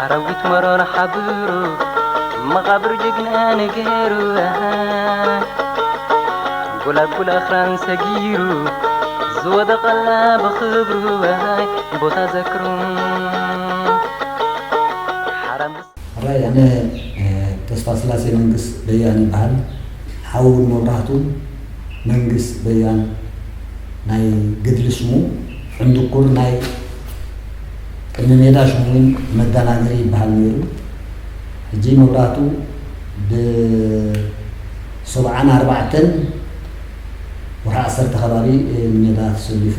ኣራዊት መሮር ሓብሩ መቓብር ጅግና ነገሩ፣ ጎላጉል ኣኽራን ሰጊሩ ዝወደቐላ ብኽብሩ ቦታ ዘክሩ። ሓራምዝ ሕራይ ኣነ ተስፋስላሴ መንግስ በያን ይበሃል። ሓው መብራህቱ መንግስ በያን ናይ ገድሊ ሽሙ፣ ዕንድኩር ናይ ቅድሚ ሜዳ ሽሙ እውን መደናገሪ ይበሃል ነይሩ። ሕጂ መብራህቱ ብሰብዓን ኣርባዕተን ወርሒ ዓሰርተ ከባቢ ንሜዳ ተሰሊፉ።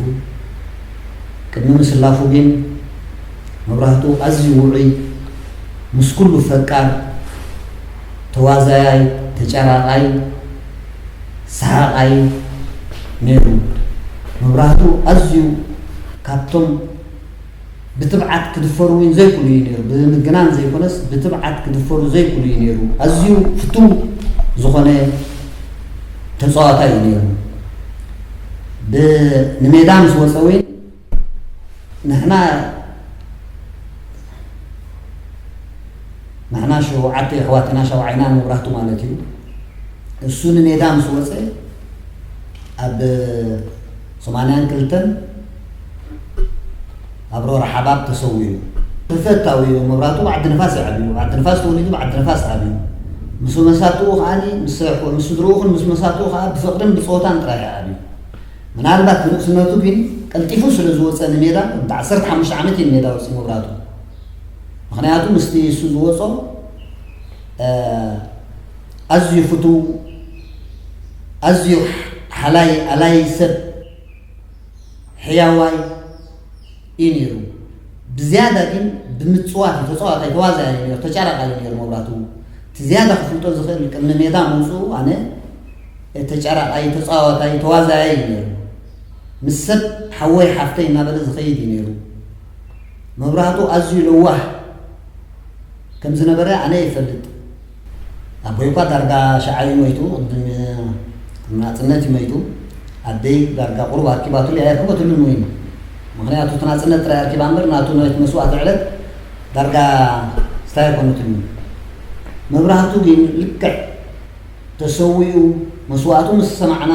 ቅድሚ ምስላፉ ግን መብራህቱ ኣዝዩ ውዑይ፣ ምስ ኩሉ ፈቃር፣ ተዋዛያይ፣ ተጨራቓይ፣ ሰሓቓይ ነይሩ። መብራህቱ ኣዝዩ ካብቶም ብትብዓት ክድፈሩ እውን ዘይክእሉ እዩ ነይሩ። ብምግናን ዘይኮነስ ብትብዓት ክድፈሩ ዘይክእሉ እዩ ነይሩ። ኣዝዩ ፍቱው ዝኾነ ተፃዋታይ እዩ ነይሩ። ብ- ንሜዳ ምስ ወፀ እውን ንሕና ንሕና ሸውዓተ ኣሕዋት ኢና፣ ሻውዓይና መብራህቱ ማለት እዩ። እሱ ንሜዳ ምስ ወፀ ኣብ ሰማንያን ክልተን ኣብ ሮራ ሓባብ ተሰዊኡ። ተፈታዊ መብራህቱ ብዓዲ ንፋስ እዩ ዓብዩ። ብዓዲ ንፋስ ተወሊዱ ብዓዲ ንፋስ ዓብዩ። ምስ መሳትኡ ከዓኒ ምስ ኣሕዋ- ምስ ስድርኡ ምስ መሳትኡ ከዓ ብፍቕርን ብፀወታን ጥራሕ እዩ ዓብዩ። ምናልባት ብንእስነቱ ግን ቀልጢፉ ስለ ዝወፀ ንሜዳ፣ እንተ ዓሰርተ ሓሙሽተ ዓመት እዩ ንሜዳ ወፂኡ መብራቱ። ምኽንያቱ ምስቲ እሱ ዝወፆ ኣዝዩ ፍቱው፣ ኣዝዩ ሓላይ ኣላይ ሰብ፣ ሕያዋይ እዩ ነይሩ። ብዝያዳ ግን ብምፅዋት እዩ፣ ተፃዋታይ ተዋዛያይ እዩ ነይሩ፣ ተጫራቃይ እዩ ነይሩ መብራቱ። እቲ ዝያዳ ክፍልጦ ዝኽእል ቅድሚ ሜዳ ምውፅኡ ኣነ ተጫራቃይ፣ ተፃዋታይ፣ ተዋዛያይ እዩ ነይሩ። ምስ ሰብ ሓወይ ሓፍተይ እናበለ ዝኸይድ እዩ ነይሩ። መብራቱ ኣዝዩ ለዋህ ከም ዝነበረ ኣነ ይፈልጥ። ኣቦይ እኳ ዳርጋ ሸዓ እዩ ሞይቱ፣ ቅድሚ ናፅነት እዩ ሞይቱ። ኣደይ ዳርጋ ቁሩብ ኣርኪባትሉ እያ፣ ኣይኣርክበትሉን እውን። ምኽንያቱ እቲ ናፅነት ጥራይ ኣርኪባ እምበር ናቱ ናይቲ መስዋእቲ ዕለት ዳርጋ ስታይ ኣይኮነትሉን። መብራህቱ ግን ልክዕ ተሰዊኡ መስዋእቱ ምስ ሰማዕና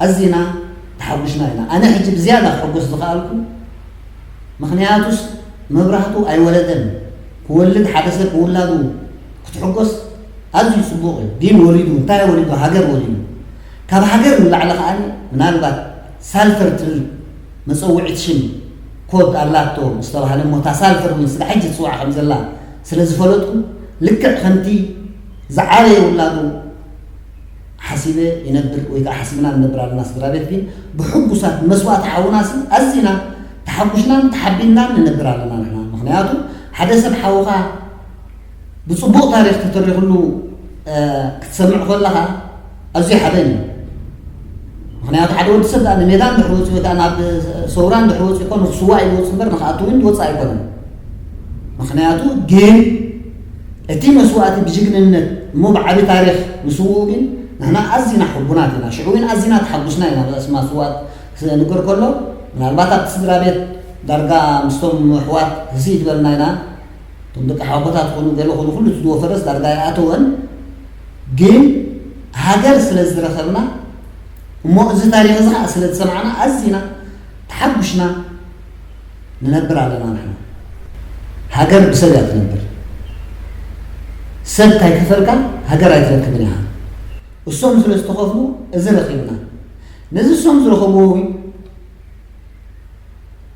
ኣዚና ተሓጒስና ኢና። ኣነ ሕጂ ብዝያዳ ክሕጎስ ዝኸኣልኩ ምኽንያቱስ መብራህቱ ኣይወለደን። ክወልድ ሓደ ሰብ ብውላዱ ክትሕጎስ ኣዝዩ ጽቡቕ እዩ። ግን ወሊዱ፣ እንታይ ወሊዱ? ሃገር ወሊዱ። ካብ ሃገር ንላዕሊ ከኣ ምናልባት ሳልፈር ትብል መጸውዒት ሽም ኮድ ኣላቶ ምስ ተባህለ እሞ እታ ሳልፈር እውን ስጋዕ ሕጂ ትጽዋዕ ከም ዘላ ስለ ዝፈለጥኩ ልክዕ ከምቲ ዝዓበየ ውላዱ ሓሲበ ይነብር ወይ ከዓ ሓሲብና ንነብር ኣለና ስድራ ቤት ግን ብሕጉሳት መስዋእቲ ሓውና ሲ ኣዚና ተሓጉስናን ተሓቢንናን ንነብር ኣለና ንሕና። ምኽንያቱ ሓደ ሰብ ሓውኻ ብፅቡቕ ታሪኽ ተተሪኽሉ ክትሰምዕ ከለኻ ኣዝዩ ሓበን እዩ። ምኽንያቱ ሓደ ወዲ ሰብ ንሜዳ እንድሕር ወፂኡ ወይ ከዓ ናብ ሰውራ እንድሕር ወፂኡ እኮ ንክስዋእ እዩ ዝወፅእ እምበር ንክኣቱ እውን ዝወፅእ ኣይኮነን። ምኽንያቱ ግን እቲ መስዋእቲ ብጅግንነት እሞ ብዓቢ ታሪኽ ምስውኡ ግን ንሕና ኣዚና ሕቡናት ኢና። ሽዑ እውን ኣዚና ተሓጉስና ኢና። ብኣስማ ስዋእት ክነግር ከሎ ምናልባት ኣብቲ ስድራ ቤት ዳርጋ ምስቶም ኣሕዋት ህስይ ዝበልና ኢና። እቶም ደቂ ሓወቦታት ኮኑ ገለ ኮኑ ኩሉ እቲ ዝወፈረስ ዳርጋ ኣይኣተወን። ግን ሃገር ስለ ዝረኸብና እሞ እዚ ታሪኽ እዚ ከዓ ስለ ዝሰማዕና ኣዚና ተሓጉሽና ንነብር ኣለና። ንሕና ሃገር ብሰብ እያ ትነብር። ሰብ ካይከፈልካ ሃገር ኣይትረክብን ኢኻ። እሶም ስለ ዝተኸፍሉ እዚ ረኺብና። ነዚ እሶም ዝረኸብዎ እውን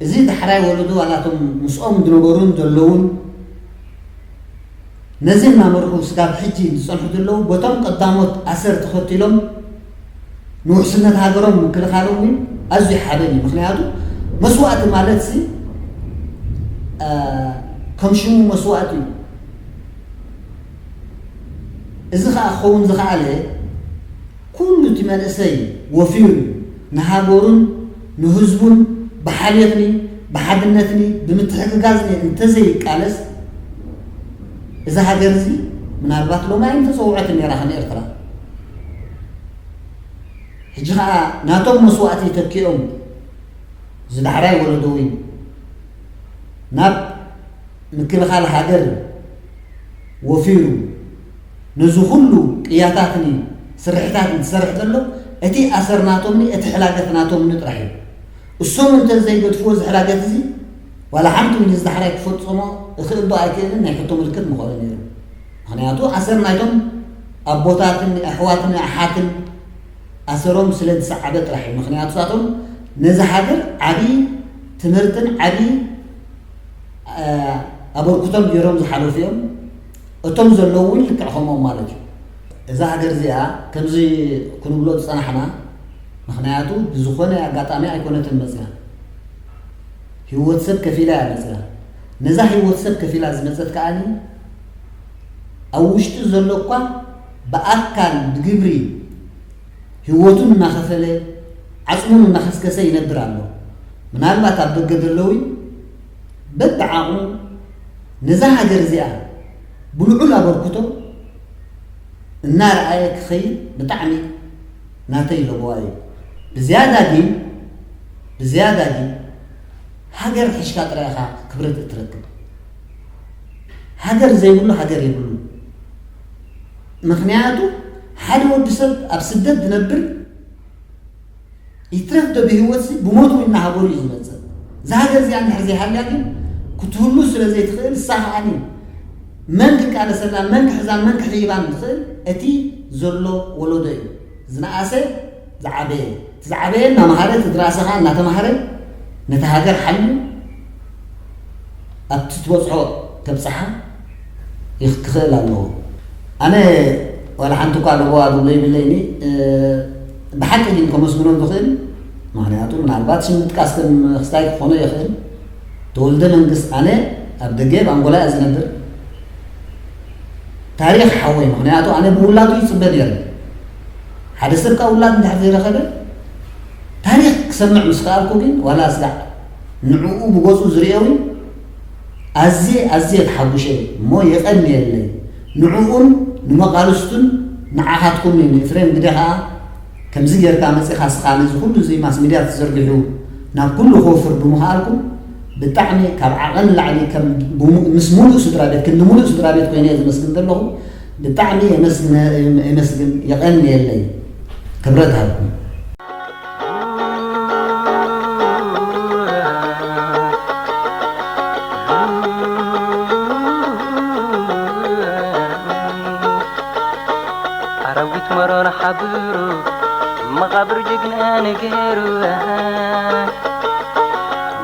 እዚ ዳሕራይ ወለዶ ዋላ እቶም ምስኦም ዝነበሩን ዘለውን ነዚ እናመርሑ ስጋብ ሕጂ ዝጸንሑ ዘለዉ በቶም ቀዳሞት ኣሰር ተኸቲሎም ንውሕስነት ሃገሮም ምክልኻሎም እውን ኣዝዩ ሓበን እዩ። ምኽንያቱ መስዋእቲ ማለት ሲ ከም ሽሙ መስዋእቲ እዩ። እዚ ኸዓ ክኸውን ዝኸኣለ ኩሉ እቲ መንእሰይ ወፊሩ ንሃገሩን ንህዝቡን ብሓልዮትኒ ብሓድነትኒ ብምትሕግጋዝኒ እንተዘይቃለስ እዛ ሃገር እዚ ምናልባት ሎማይ ምተፀውዐትን ነይራ ከም ኤርትራ። ሕጂ ኸዓ ናቶም መስዋእቲ ተኪኦም ዝዳሕራይ ወለዶ እውን ናብ ምክልኻል ሃገር ወፊሩ ነዚ ኩሉ ቅያታትኒ ስርሕታት እንትሰርሕ ዘሎ እቲ ኣሰር ናቶምኒ እቲ ሕላገት ናቶምኒ ጥራሕ እዩ። እሶም እንተ ዘይገድፍዎ እዚ ሕላገት እዚ ዋላ ሓንቲ እውን እዚ ዳሕራይ ክፈፀሞ እኽእል ዶ ኣይክእልን ናይ ሕቶ ምልክት ምኾነ ነይሩ። ምኽንያቱ ኣሰር ናይቶም ኣቦታትን ኣሕዋትን ኣሓትን ኣሰሮም ስለ ዝሰዓበ ጥራሕ እዩ። ምኽንያቱ ንሳቶም ነዚ ሃገር ዓብዪ ትምህርትን ዓብዪ ኣበርክቶን ገይሮም ዝሓለፉ እዮም። እቶም ዘለዉ እውን ልክዕ ከምኦም ማለት እዩ። እዛ ሃገር እዚኣ ከምዚ ክንብሎ ዝፀናሕና ምኽንያቱ ብዝኾነ ኣጋጣሚ ኣይኮነትን መፅያ። ህይወት ሰብ ከፊላ እያ መፅያ። ነዛ ህይወት ሰብ ከፊላ ዝመፀት ከዓኒ ኣብ ውሽጡ ዘሎ እኳ ብኣካል ብግብሪ ህይወቱን እናኸፈለ ዓፅሙን እናኸስከሰ ይነብር ኣሎ። ምናልባት ኣብ ደገ ዘለዊ በብዓቕሙ ነዛ ሃገር እዚኣ ብልዑል ኣበርክቶ እናረኣየ ክኸይድ ብጣዕሚ ናተይ ለበዋ እዩ። ብዝያዳ ግን ብዝያዳ ግን ሃገር ሒዝካ ጥራይ ኢኻ ክብረት እትረክብ። ሃገር ዘይብሉ ሃገር የብሉ። ምኽንያቱ ሓደ ወዲ ሰብ ኣብ ስደት ዝነብር ይትረፍ ዶ ብህይወት ሲ ብሞት እውን እናሃበሩ እዩ ዝመፅእ። እዛ ሃገር እዚኣ እንድሕር ዘይሃልያ ግን ክትህሉ ስለ ዘይትኽእል እሳ ከዓኒ መን ክቃለሰላን መን ክሕዛን መን ክሕይባን ዝኽእል እቲ ዘሎ ወለዶ እዩ። ዝነኣሰ ዝዓበየ እቲ ዝዓበየ እናመሃረ እቲ ዝነኣሰ ከዓ እናተማሃረ ነቲ ሃገር ሓልዩ ኣብቲ ትበፅሖ ከብፅሓ ይኽ- ክኽእል ኣለዎ። ኣነ ዋላ ሓንቲ እኳ ለበዋ ዝብሎ ይብለይኒ። ብሓቂ ግን ከመስግኖም ዝኽእል ምክንያቱ ምናልባት ሽም ምጥቃስ ከም ክስታይ ክኾኖ ይኽእል። ተወልደ መንግስት ኣነ ኣብ ደገ ኣብ ኣንጎላ እየ ዝነብር። ታሪኽ ሓወይ ምክንያቱ ኣነ ብውላዱ ይፅበ ነይረ። ሓደ ሰብ ካብ ውላድ እንድሕር ዘይረኸበ ታሪኽ ክሰምዕ ምስ ከኣልኩ ግን ዋላ ስጋዕ ንዕኡ ብገፁ ዝርእዮ እውን ኣዝየ ኣዝየ ተሓጉሸ እሞ የቐንየለይ። ንዕኡን ንመቓልስቱን ንዓኻትኩምን ንኤፍሬም ግደ ኸኣ ከምዚ ጌርካ መጺኻ ስኻ ነዚ ኩሉ እዚ ማስ ሚድያ ተዘርጊሑ ናብ ኩሉ ክወፍር ብምኽኣልኩም ብጣዕሚ ካብ ዓቐን ንላዕሊ ከም ብሙ- ምስ ሙሉእ ስድራ ቤት ክንዲ ሙሉእ ስድራ ቤት ኮይነ እየ ዘመስግን ዘለኹ። ብጣዕሚ የመስግነ- የመስግን የቐንየለይ። ክብረት ሃብኩም። ኣራዊት መሮን ሓብሩ መቓብር ጅግና ነገሩ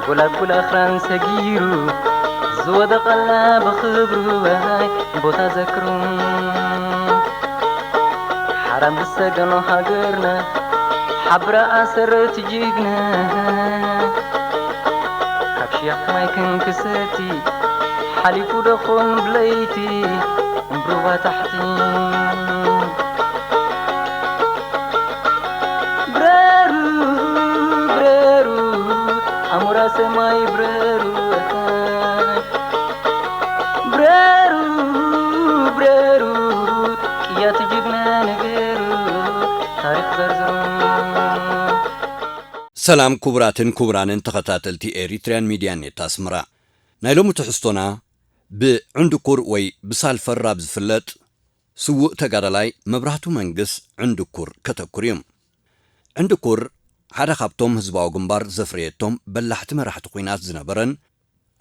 ጎላጉል ኣኽራን ሰጊሩ ዝወደቐላ ብኽብሩ ቦታ ዘክሩ ሓራም ብሰገኖ ሃገርና ሓብራ ኣሰረት ጅግና ካብ ሽያፍ ማይ ክንክሰቲ ሓሊፉ ደኾን ብለይቲ እምብርዋ ታሕቲ ብረሩ ብረሩ ኣሞራ ሰማይ ብረሩ ብረሩ ብረሩ ቅያቲ ጅግና ነገሩ ታሪኽ ዘርዝሩ። ሰላም ክቡራትን ክቡራንን ተኸታተልቲ ኤሪትሪያን ሚድያ ኔት ኣስመራ። ናይ ሎሚ ትሕዝቶና ብዕንድኩር ወይ ብሳልፈር ራብ ዝፍለጥ ስዉእ ተጋዳላይ መብራህቱ መንግስ ዕንድኩር ከተኩር እዩ። ዕንድኩር ሓደ ካብቶም ህዝባዊ ግንባር ዘፍረየቶም በላሕቲ መራሕቲ ኲናት ዝነበረን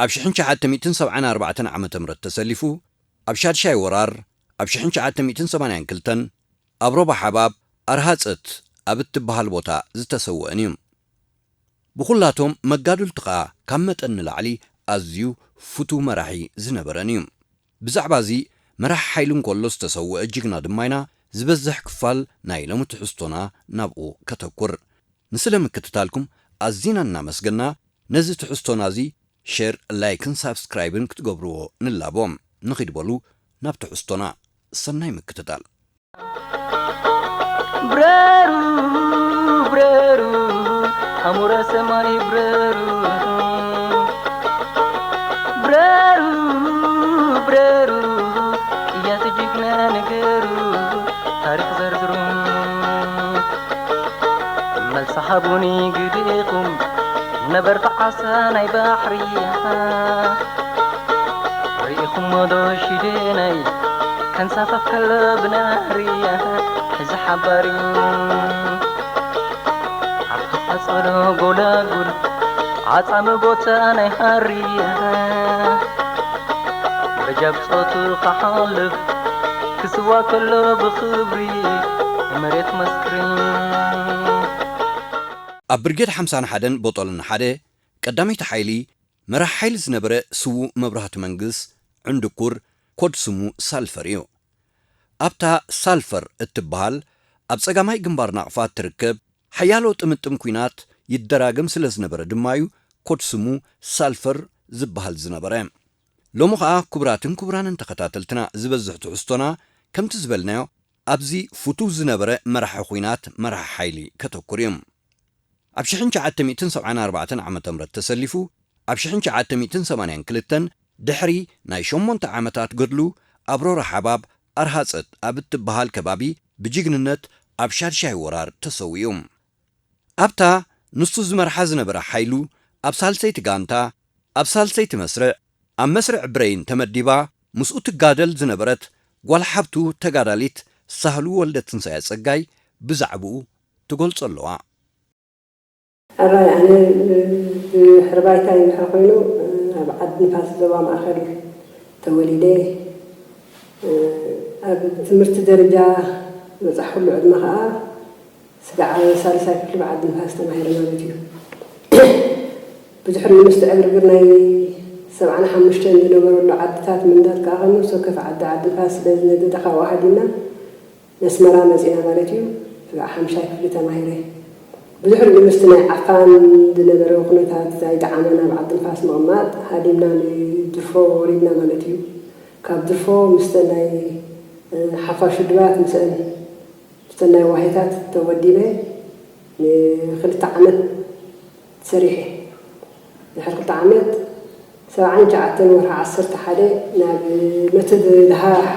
ኣብ ሽሕን ትሽዓተ ሚእትን ሰብዓን ኣርባዕተን ዓመተ ምህረት ተሰሊፉ ኣብ ሻድሻይ ወራር ኣብ ሽሕን ትሽዓተ ሚእትን ሰማንያን ክልተን ኣብ ሮባ ሓባብ ኣርሃፀት ኣብ እትበሃል ቦታ ዝተሰወአን እዩ። ብኹላቶም መጋድልቱ ኸኣ ካብ መጠን ንላዕሊ ኣዝዩ ፍቱው መራሒ ዝነበረን እዩ። ብዛዕባ እዚ መራሒ ሓይሊ እንከሎ ዝተሰወአ ጅግና ድማ ኢና ዝበዝሕ ክፋል ናይ ሎሚ ትሕዝቶና ናብኡ ከተኩር። ንስለ ምክትታልኩም ኣዚና እናመስገና ነዚ ትሕዝቶና እዚ ሼር፣ ላይክን ሳብስክራይብን ክትገብርዎ ንላቦ። ንኺድ በሉ ናብ ትሕዝቶና። ሰናይ ምክትታል። ብረሩ፣ ብረሩ፣ ኣሞራ ሰማይ ብረሩ። ብረሩ፣ ብረሩ፣ ቅያቲ ጅግና ንገሩ፣ ታሪኽ ዘርዝሩ። መልሲ ሃቡኒ ግድኢኹም ነበርቲ ዓሳ ናይ ባሕሪ። ርኢኹሞ ዶ ሽደነይ ከንሳፈፍ ከሎ ብናህሪ፣ እዚ ሓባሪ ኣብ ተፈጸሎ ጎላጉል ዓጻሚ ቦታ ናይ ሃሪ፣ በጃ ብጾቱ ክሓልፍ ክስዋ ከሎ ብኽብሪ ንመሬት መስክሪ። ኣብ ብርጌድ ሓምሳን ሓደን ቦጦልን ሓደ ቀዳመይቲ ሓይሊ መራሕ ሓይሊ ዝነበረ ስዉእ መብራህቲ መንግስ ዕንድኩር ኮድ ስሙ ሳልፈር እዩ። ኣብታ ሳልፈር እትበሃል ኣብ ጸጋማይ ግንባር ናቕፋ እትርከብ ሓያሎ ጥምጥም ኲናት ይደራገም ስለ ዝነበረ ድማ እዩ ኮድ ስሙ ሳልፈር ዝበሃል ዝነበረ። ሎሚ ኸኣ ክቡራትን ክቡራንን ተኸታተልትና ዝበዝሕ ትሕዝቶና ከምቲ ዝበልናዮ ኣብዚ ፍቱው ዝነበረ መራሒ ኲናት መራሒ ሓይሊ ከተኩር እዩ። ኣብ ሽሕን ትሽዓተ ሚእትን ሰብዓን ኣርባዕተን ዓመተ ምህረት ተሰሊፉ፣ ኣብ ሽሕን ትሽዓተ ሚእትን ሰማንያን ክልተን ድሕሪ ናይ ሸሞንተ ዓመታት ገድሉ ኣብ ሮራ ሓባብ ኣርሃጸት ኣብ እትበሃል ከባቢ ብጅግንነት ኣብ ሻድሻይ ወራር ተሰዊኡ። ኣብታ ንሱ ዝመርሓ ዝነበረ ሓይሉ ኣብ ሳልሰይቲ ጋንታ፣ ኣብ ሳልሰይቲ መስርዕ፣ ኣብ መስርዕ ብሬን ተመዲባ ምስኡ ትጋደል ዝነበረት ጓል ሓብቱ ተጋዳሊት ሳህሉ ወልደ ትንሳኤ ጸጋይ ብዛዕባኡ ትገልጾ ኣለዋ። ሕራይ ኣነ ድሕሪ ባይታይ ድሕሪ ኮይኑ ኣብ ዓዲ ንፋስ ዞባ ማእኸል ተወሊደ። ኣብ ትምህርቲ ደረጃ ዝበፃሕኩሉ ዕድመ ከዓ ስጋዕ ሳልሳይ ክፍሊ ብዓዲ ንፋስ ተማሂረ ማለት እዩ። ብድሕሪኡ ምስቲ ዕግርግር ናይ ሰብዓን ሓሙሽተን ዝነበረሉ ዓድታት ምንዳድ ከዓ ከመ ሰከፍ ዓዲ ዓዲ ንፋስ ስለ ዝነደደ ካብኡ ሃዲምና ነስመራ መፂና ማለት እዩ። ስጋዕ ሓምሻይ ክፍሊ ተማሂረ። ብድሕሪኡ ምስቲ ናይ ዓፋን ዝነበረ ኩነታት ኣይጠዓመን፣ ኣብ ዓዲ ንፋስ ምቕማጥ ሃዲምና ንድርፎ ወሪድና ማለት እዩ። ካብ ድርፎ ምስተን ናይ ሓፋሽ ውድባት ምስአን ምስተን ናይ ዋሄታት ተወዲበ ንክልተ ዓመት ሰሪሐ። ድሕሪ ክልተ ዓመት ሰብዓን ትሽዓተን ወርሒ ዓሰርተ ሓደ ናብ ነቲ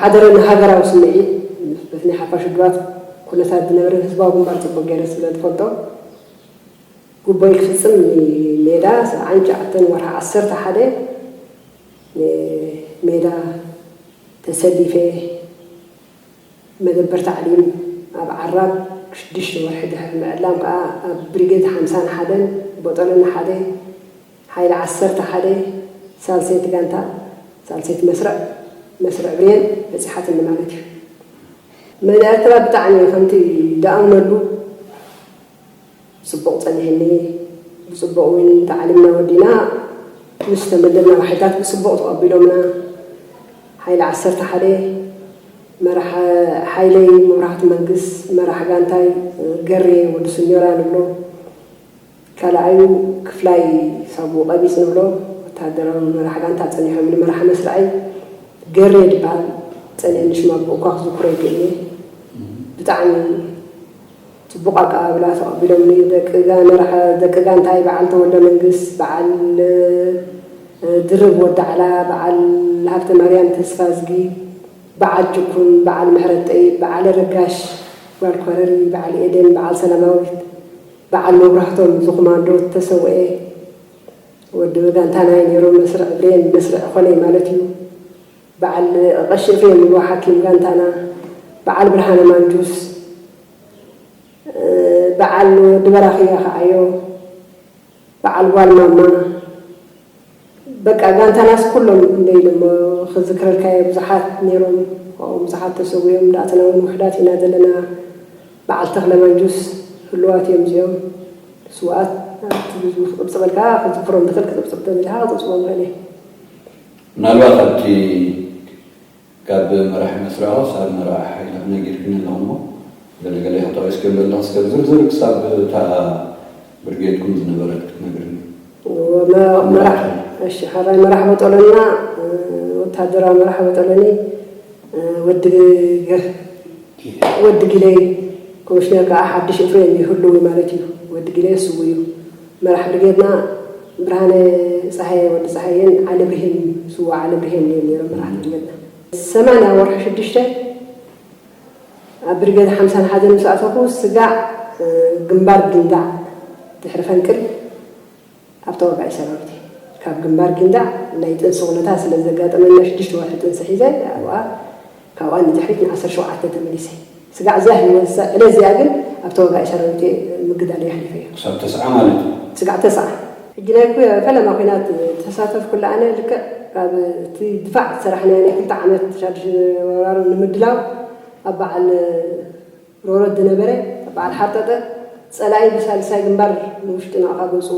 ሓደረ ንሃገራዊ ስምዒት በቲ ናይ ሓፋሽ ውድባት ኩነታት ዝነበረ ህዝባዊ ግንባር ፅቡቅ ገይረ ስለ ዝፈልጦ ጉቦይ ክፍፅም ንሜዳ ሰብዓን ትሽዓተን ወርሒ ዓሰርተ ሓደ ሜዳ ተሰሊፈ። መደበር ታዕሊም ኣብ ዓራብ ሽዱሽተ ወርሒ ድሕሪ ምዕላም ከኣ ኣብ ብሪጌድ ሓምሳን ሓደን ቦጦሎኒ ሓደ ሓይሊ ዓሰርተ ሓደ ሳልሰይቲ ጋንታ ሳልሰይቲ መስርዕ መስርዕ ብሬን በጺሓትኒ ማለት እዩ። መን ኤርትራ ብጣዕሚ ከምቲ ደኣምነሉ ጽቡቕ ጸኒሕኒ። ብጽቡቕ እውን ተዓሊምና ወዲና ምስ ተመደብና ባሕርታት ብጽቡቕ ተቐቢሎምና። ሓይሊ ዓሰርተ ሓደ መራሕ ሓይለይ መብራህቱ መንግስ፣ መራሕ ጋንታይ ገሬ ወዲ ስኒዮራ ንብሎ፣ ካልኣዩ ክፍላይ ሳቡ ቀቢጽ ንብሎ ወተሃደራዊ መራሕ ጋንታ ጸኒሖምኒ። መራሕ መስርዐይ ገሬ ድበሃል ጸኒሕኒ፣ ሽማ ብእኳ ክዝክሮ ይክእል እየ። ብጣዕሚ ጽቡቕ ኣቀባብላ ተቐቢሎምኒ። ደቂ ጋ መራሕ ደቂ ጋንታይ በዓል ተወልደ መንግስ፣ በዓል ድርብ ወዲ ዓላ፣ በዓል ሃብተማርያም ተስፋዝጊ፣ በዓል ጅኩን፣ በዓል ምሕረት ጠይብ፣ በዓል ረጋሽ ጓል ኮረሪ፣ በዓል ኤደን፣ በዓል ሰላማዊት፣ በዓል መብራህቶም፣ እዚ ኮማንዶ ተሰውኤ ወዲ ጋንታና እዩ ነይሩ። መስርዕ ብሬን መስርዕ ኮነይ ማለት እዩ። በዓል ቀሺ ኤፍሬም ይብልዎ ሓኪም ጋንታና፣ በዓል ብርሃነ ማንጁስ፣ በዓል ወዲ በራኽያ ከዓዮ፣ በዓል ጓል ማማ፣ በቃ ጋንታናስ ኩሎም እንደ ኢለ እሞ ክዝክረልካ እየ። ብዙሓት ነይሮም፣ ካብኦም ብዙሓት ተሰዊኦም፣ ንኣተና እውን ውሑዳት ኢና ዘለና። በዓል ተኽለ ማንጁስ ህሉዋት እዮም እዚኦም ስውኣት። ኣብቲ ብዙ ክፅብፅበልካ ክዝክሮም ትኽእል፣ ክፅብፅብ ተደሊኻ ክፅብፅቦም ይኽእል እየ። ምናልባት ኣብቲ ካብ መራሒ መስርዖ ክሳብ መራሒ ሓይሊ ክነጊርክኒ ኣለኹ እሞ ገለገለ ኢኻ ጠቒስክዮም ዘለኽስ ካብ ዝርዝር ክሳብ እታ ብርጌድኩም ዝነበረት ክትነግርኒ። መ- መራሕ- እሺ፣ ሕራይ መራሕቦ ጦለና፣ ወታደራዊ መራሕቦ ጦለኒ፣ ወዲ ገ-፣ ወዲ ጊለይ ኮሚሽነር ከዓ ሓድሽ ኤፍሬም ይህልው ማለት እዩ። ወዲ ጊለይ ስው እዩ። መራሕ ብርጌድና ብርሃነ ፀሃየ፣ ወዲ ፀሃየን ዓሊ ብርሂን፣ ስዋ ዓሊ ብርሂን እዮም ነይሮም መራሕ ብርጌድና። ሰማንያ ወርሒ ሽዱሽተ ኣብ ብርጌድ ሓምሳን ሓደን ምስ ኣተኹ፣ ስጋዕ ግንባር ግንዳዕ ድሕሪ ፈንቅል ኣብ ተዋጋኢ ሰራዊት እየ። ካብ ግንባር ግንዳዕ ናይ ጥንሲ ኩነታት ስለ ዘጋጠመና ሽዱሽተ ወርሒ ጥንሲ ሒዘ ኣብኣ፣ ካብኣ ንድሕሪት ንዓሰርተ ሸውዓተ ተመሊሰ። ስጋዕ እዛ ህይወት እዛ ዕለት እዚኣ ግን ኣብ ተዋጋኢ ሰራዊት እየ ምግዳል እየ ኣሕሊፈዮ። ክሳብ ተስዓ ማለት እዩ። ስጋዕ ተስዓ። ሕጂ ናይ ኩ-፣ ፈለማ ኲናት ተሳተፍኩላ ኣነ ልክዕ ካብ እቲ ድፋዕ ዝሰራሕናዮ ናይ ክልተ ዓመት ሻድሽ ወራር ንምድላው ኣብ በዓል ሮረት ዝነበረ በዓል ሓርጠጠ ጸላኢ ብሳልሳይ ግንባር ንውሽጢ ናቕፋ ገጹ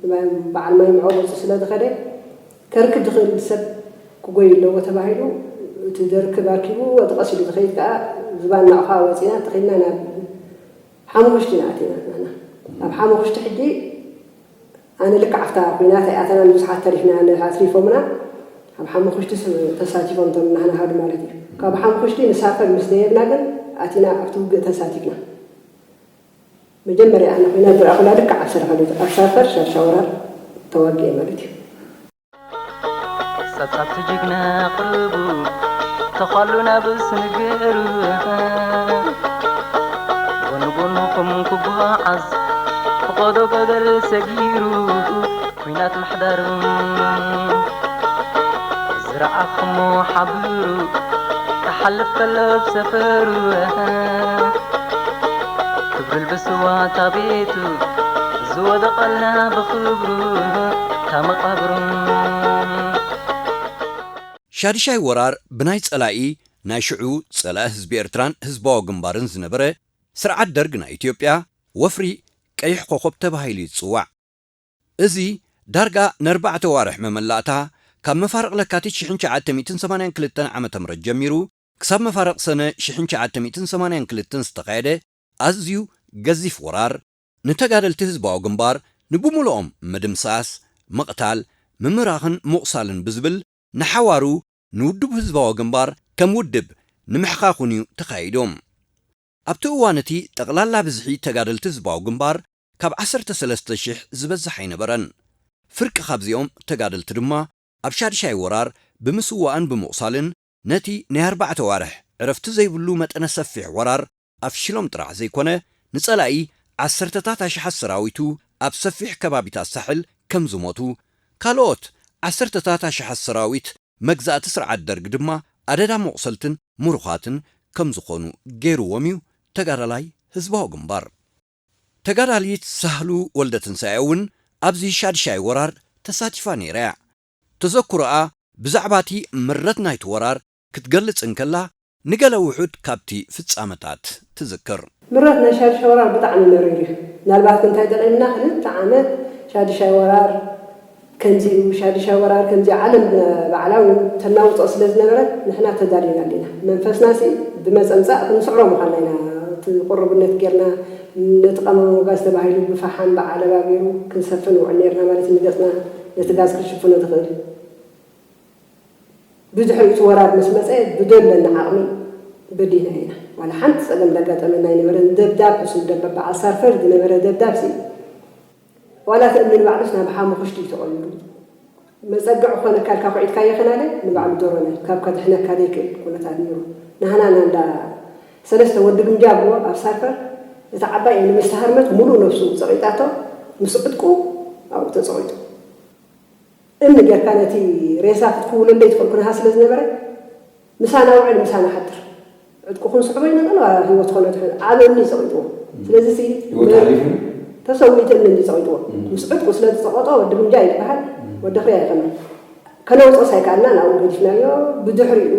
ንማይ-፣ በዓል ማይ ምዖ ገጹ ስለ ዝኸደ ከርክብ ዝኽእል ሰብ ክጎይ ኣለዎ ተባሂሉ እቲ ዘርክብ ኣርኪቡ እቲ ቀስ ኢሉ ዝኸይድ ከኣ ዝባን ናቕፋ ወጺና ተኺልና ናብ ሓሙኽሽቲ ኢና ኣቲና ንሕና። ኣብ ሓሙኽሽቲ ሕጂ ኣነ ልክዕ ኣብታ ኲናት ኣይኣተናን ብዙሓት ተሪፍና ኣነ ኣትሪፎምና ኣብ ሓሙኽሽቲ ስ-፣ ተሳቲፎም እቶም ናህና ሃዱ ማለት እዩ። ካብ ሓሙኽሽቲ ንሳፈር ምስ ደየብና ግን ኣቲና ኣብቲ ውግእ ተሳቲፍና። መጀመርያ ኣነ ኲናት ዝረኣኹላ ልክዕ ኣብ ሰረፈ ቤት ኣብ ሳፈር ሻድሻ ወራር ተዋጊኤ ማለት እዩ። ጸብጻብቲ ጅግና ቅርቡ ተዃሉ ናብ ስንግሩ ጎኑ ጎንኹም ክጓዓዝ ፍቐዶ ገደል ሰጊሩ ኲናት ምሕዳሩ ዝረኣኹሞ ሓብሩ ክሓልፍ ከሎ ብሰፈሩ ክብሪ ልብስዋ ታቤቱ ዝወደቐላ ብኽብሩ ታመቓብሩ። ሻድሻይ ወራር ብናይ ጸላኢ ናይ ሽዑ ጸላኢ ህዝቢ ኤርትራን ህዝባዊ ግንባርን ዝነበረ ስርዓት ደርግ ናይ ኢትዮጵያ ወፍሪ ቀይሕ ኮኾብ ተባሂሉ ይጽዋዕ። እዚ ዳርጋ ንኣርባዕተ ዋርሕ መመላእታ ካብ መፋርቕ ለካቲት ሽሕን ትሽዓተ ሚእትን ሰማንያን ክልተን ዓመተ ምህረት ጀሚሩ ክሳብ መፋርቕ ሰነ ሽሕን ትሽዓተ ሚእትን ሰማንያን ክልተን ዝተኻየደ ኣዝዩ ገዚፍ ወራር፣ ንተጋደልቲ ህዝባዊ ግንባር ንብምሉኦም ምድምሳስ፣ ምቕታል፣ ምምራኽን ምቑሳልን ብዝብል ንሓዋሩ ንውድብ ህዝባዊ ግንባር ከም ውድብ ንምሕኻኹን እዩ ተኻይዱ። ኣብቲ እዋን እቲ ጠቕላላ ብዝሒ ተጋደልቲ ህዝባዊ ግንባር ካብ ዓሰርተ ሰለስተ ሽሕ ዝበዝሕ ኣይነበረን። ፍርቂ ካብዚኦም ተጋደልቲ ድማ ኣብ ሻድሻይ ወራር ብምስዋእን ብምቑሳልን ነቲ ናይ ኣርባዕተ ዋርሕ ዕረፍቲ ዘይብሉ መጠነ ሰፊሕ ወራር ኣፍሽሎም ጥራሕ ዘይኮነ፣ ንጸላኢ ዓሰርተታት ኣሽሓት ሰራዊቱ ኣብ ሰፊሕ ከባቢታት ሳሕል ከም ዝሞቱ፣ ካልኦት ዓሰርተታት ኣሽሓት ሰራዊት መግዛእቲ ስርዓት ደርግ ድማ ኣደዳ መቑሰልትን ምሩኻትን ከም ዝኾኑ ገይርዎም እዩ ተጋዳላይ ህዝባዊ ግንባር። ተጋዳሊት ሳህሉ ወልደትንሳኤ እውን ኣብዚ ሻድሻይ ወራር ተሳቲፋ ነይራ እያ። ተዘክሮኣ ብዛዕባ እቲ ምረት ናይቲ ወራር ክትገልጽ እንከላ፣ ንገለ ውሑድ ካብቲ ፍጻመታት ትዝክር። ምረት ናይ ሻድሻይ ወራር ብጣዕሚ መሪር እዩ። ምናልባት ግን እንታይ ጠቒምና፣ ክልተ ዓመት ሻድሻይ ወራር ከምዚ እዩ፣ ሻድሻይ ወራር ከምዚ እዩ፣ ዓለም ባዕላ እውን ተናውጾ ስለ ዝነበረት ንሕና ተዳሊና ኣለና። መንፈስናሲ ብመጸምጻእ ክንስዕሮ ምዃንና ኢና እቲ ቅሩብነት ጌርና ነቲ ቀመም ጋዝ ተባሂሉ ብፈሓም ብዓለባ ገይሩ ክንሰፍን ንውዕል ነይርና ማለት እዩ። ንገጽና ነቲ ጋዝ ክትሽፍኖ ትኽእል። ብድሕሪኡ እቲ ወራር ምስ መጸ ብደለና ዓቕሚ በዲህና ኢና። ዋላ ሓንቲ ጸገም ዘጋጠመና ኣይነበረን። ደብዳብ ሕሱም ደብዳብ በዓል ሳርፈር ዝነበረ ደብዳብ ሲ ዋላ እቲ እምኒ ንባዕሉስ ናብ ሓሙኽሽቲ እዩ ተቐይሩ። መጸግዕ ኮነካ ኢልካ ኩዒትካዮ ከናለ ንባዕሉ ደሮነ ካብ ከድሕነካ ዘይክእል ኩነታት ነይሩ። ናህና ናንዳ ሰለስተ ወዲ ግምጃ ብዎ ኣብ ሳርፈር እታ ዓባይ እምኒ ምስ ተሃርመት ሙሉእ ነብሱ ጸቒጣቶ ምስ ዕጥቁ ኣብኡ ተጸቒጡ። እምኒ ጌርካ ነቲ ሬሳ ክትክውለለይ ትኽእል ኩነታት ስለ ዝነበረ ምሳና ውዕል ምሳና ሓድር። ዕጥቁ ክንስዕቦ ይንቕል፣ ህይወት ኮነ ትሕል ዓቢ እምኒ እዩ ጸቒጥዎ። ስለዚ ሲ ህይወት ሓሊፉ? ተሰዊኡ እቲ እምኒ እንዲ ጸቒጥዎ። እም። ምስ ዕጥቁ ስለ ዝጸቐጦ ወዲ ግምጃ ይበሃል፣ እም። ወዲ ኣኽርያ ኣይኮነን። ከነውጽኦስ ኣይከኣልናን፣ ኣብኡ ገዲፍናዮ። ብድሕሪኡ፣